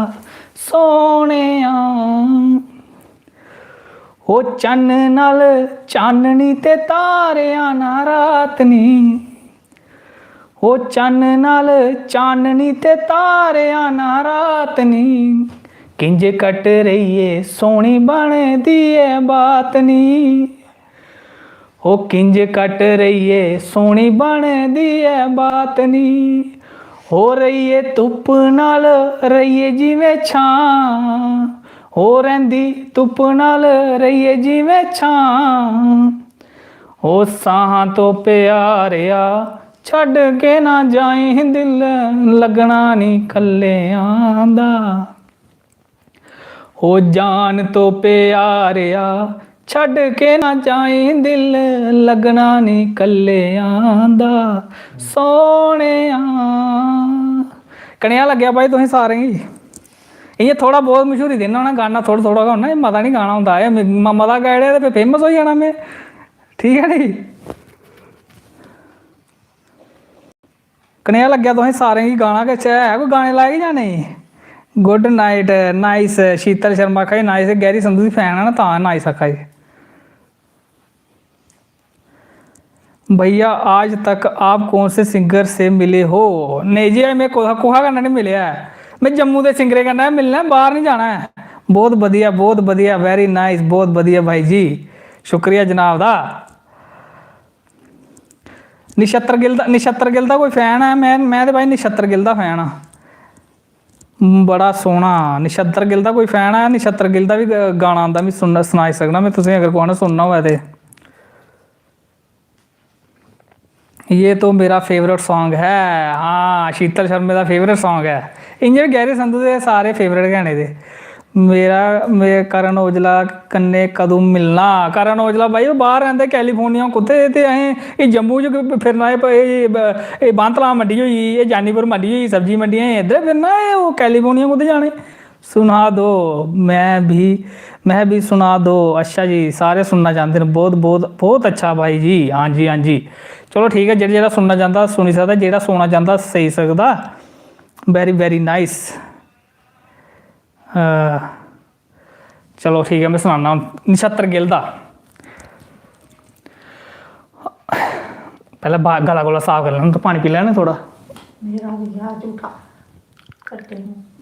सोहणेआ, ओ चन्न नाल चाननी ते तारेआं ना रात नी। ओ चन्न नाल चाननी ते तारेआं ना रात नी, किंज कट रही ऐ सोहनी बनदी ऐ बात नी। ओ किंज कट रही ऐ सोहनी बनदी ऐ बात नी। ओ रही ऐ धुप्प नाल, रही ऐ जिवें छां। ओ रैंह्दी धुप्प नाल, रही ऐ जिवें छां। ओ साहां तो प्यारेआ, छड्ड के ना जाईं दिल, लगना नी कल्लेआं दा। ओ जान तो प्यारेआ, छड्ड के ना जाईं दिल, लगना नी कल्लेआं दा। सोहणेआ, कनेहा लग्गेआ भाई तुसें सारें गी? इ'यां थोह्ड़ा बहुत मशहूरी देना होना, गाना थोह्ड़ा थोह्ड़ा गै होना, एह् मता निं गाना होंदा। एह् म-, मता गाई ओड़ेआ ते फेमस होई जाना में, ठीक ऐ नी? कनेहा लग्गेआ तुसें सारें गी गाना? किश है कोई गाने लायक जां नेईं? Good night, nice. Sheetal Sharma आखा दी नाइस, गैरी संधू दी फैन ऐ ना, तां नाइस आखा दी। भैया, आज तक आप कौन से सिंगर से मिले हो? नेईं जी, में कुसै, कुसै कन्नै निं मिलेआ ऐ। में जम्मू दे सिंगरें कन्नै गै मिलना ऐ, बाह्र निं जाना ऐ। बहुत बधिया, बहुत बधिया, वेरी नाइस, बहुत बधिया भाई जी, शुक्रिया जनाब दा। नक्षत्र गिल दा, नक्षत्र गिल दा कोई फैन ऐ? में, में ते भाई नक्षत्र गिल दा फैन आं। बड़ा सोह्ना। नक्षत्र गिल दा कोई फैन ऐ? नक्षत्र गिल दा बी ग-, गाना आंदा, मी सुनना, सनाई सकना में तुसें, अगर कुसै ने सुनना होऐ ते। ये तो मेरा फेवरेट सॉन्ग है। हां, शीतल शर्मा दा फेवरेट सॉन्ग ऐ। इ'यां बी गैरी संधू दे सारे फेवरेट गै न एह्दे। मेरा, में करण औजला कन्नै कदूं मिलना? करण औजला भाई, ओह् बाह्र रैंह्दे कैलिफोर्निया, कुत्थै? ते असें एह् जम्मू च फिरना, एह् प-, एह् ब-, एह् बांतला मंडी होई गेई, एह् जानीपुर मंडी होई गेई, सब्जी मंडियां, एह् इद्धर फिरना, एह् ओह् कैलिफोर्निया कुत्थै जाने? सुना दो, मैं भी, मैं भी सुना दो। अच्छा जी, सारे सुनना चांह्दे न। बहुत, बहुत, बहुत अच्छा भाई जी। हां जी, हां जी। चलो ठीक ऐ, जेह्ड़ा, जेह्ड़ा सुनना चांह्दा, सुनी सकदा, जेह्ड़ा सोना चांह्दा, सेई सकदा। Very, very nice। अ, चलो ठीक ऐ, में सनाना हून नक्षत्र गिल दा। पैह्लें बा-, गला गुला साफ करी लैना, तो पानी पी लैना थोह्ड़ा। मेरा हो गया झूठा। करते हैं।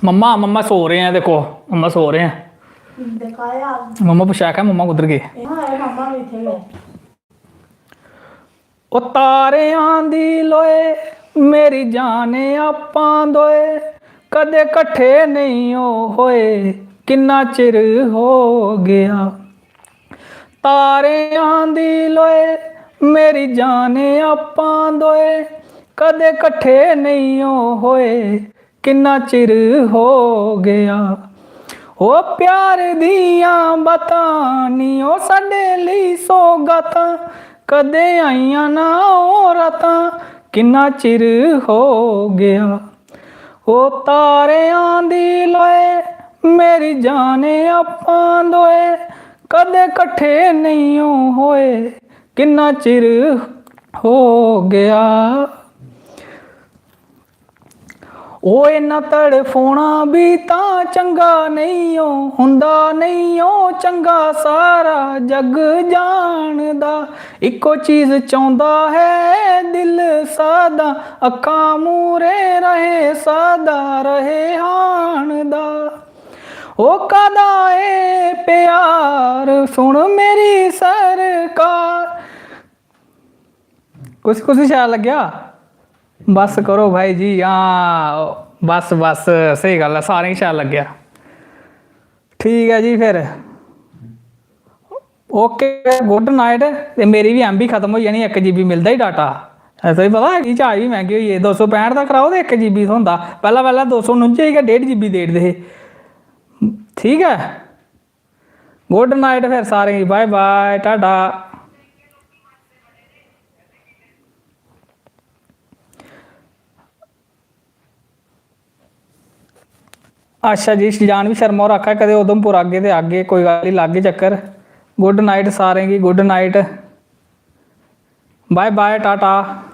मम्मा, मम्मा सो रहे हैं, देखो, मम्मा सो रहे हैं। देखा यार। मम्मा पुच्छा आखा, मम्मा कुद्धर गे? यहाँ है, मम्मा भी थे गए। ओ तारेआं दी लोए, मेरी जाने आपां दोए, कदे कट्ठे नेईं ओ होए, किन्ना चिर हो गया। तारेआं दी लोए, मेरी जाने आपां दोए, कदे कट्ठे नेईं ओ होए, किन्ना चिर हो गया। ओ प्यार दियां बातां नी ओ साडे लेई सौगातां, कदे आइयां ना ओ रातां, किन्ना चिर हो गया। ओ तारेआं दी लोए, मेरी जाने आपां दोए, कदे कट्ठे नेईं ओ होए, किन्ना चिर हो गया। ओ इन्ना तड़फोना भी तां चंगा नेईं ओ, हुंदा नेईं ओ चंगा, सारा जग जानदा। इक्को चीज चांह्दा है दिल सादा, अक्खां मूरे रहे सादा, रहे हान दा। ओ कादा ए प्यार, सुन मेरी सरकार। कुसी, कुसी शैल लग्गेआ? बस करो भाई जी, हां, बस, बस, स्हेई गल्ल ऐ, सारें गी शैल लग्गेआ। ठीक ऐ जी, फिर OK, good night। ते मेरी बी MB खत्म होई जानी, इक GB मिलदा ही data। तुसें पता, recharge बी मैंह्गे होई गे, दो सौ पैंह्ट दा कराओ ते इक GB थ्होंदा। पैह्लें, पैह्लें दो सौ नुंजा ही गै डेढ़ GB देई ओड़दे हे। ठीक ऐ, good night फिर सारें गी, bye bye, टाटा। अच्छा जी, जानवी शर्मा होर आखा दे, "कदें उधमपुर आगे ते आगे, कोई गल्ल निं, लागे चक्कर।" Good night सारें गी, good night, bye bye, Tata.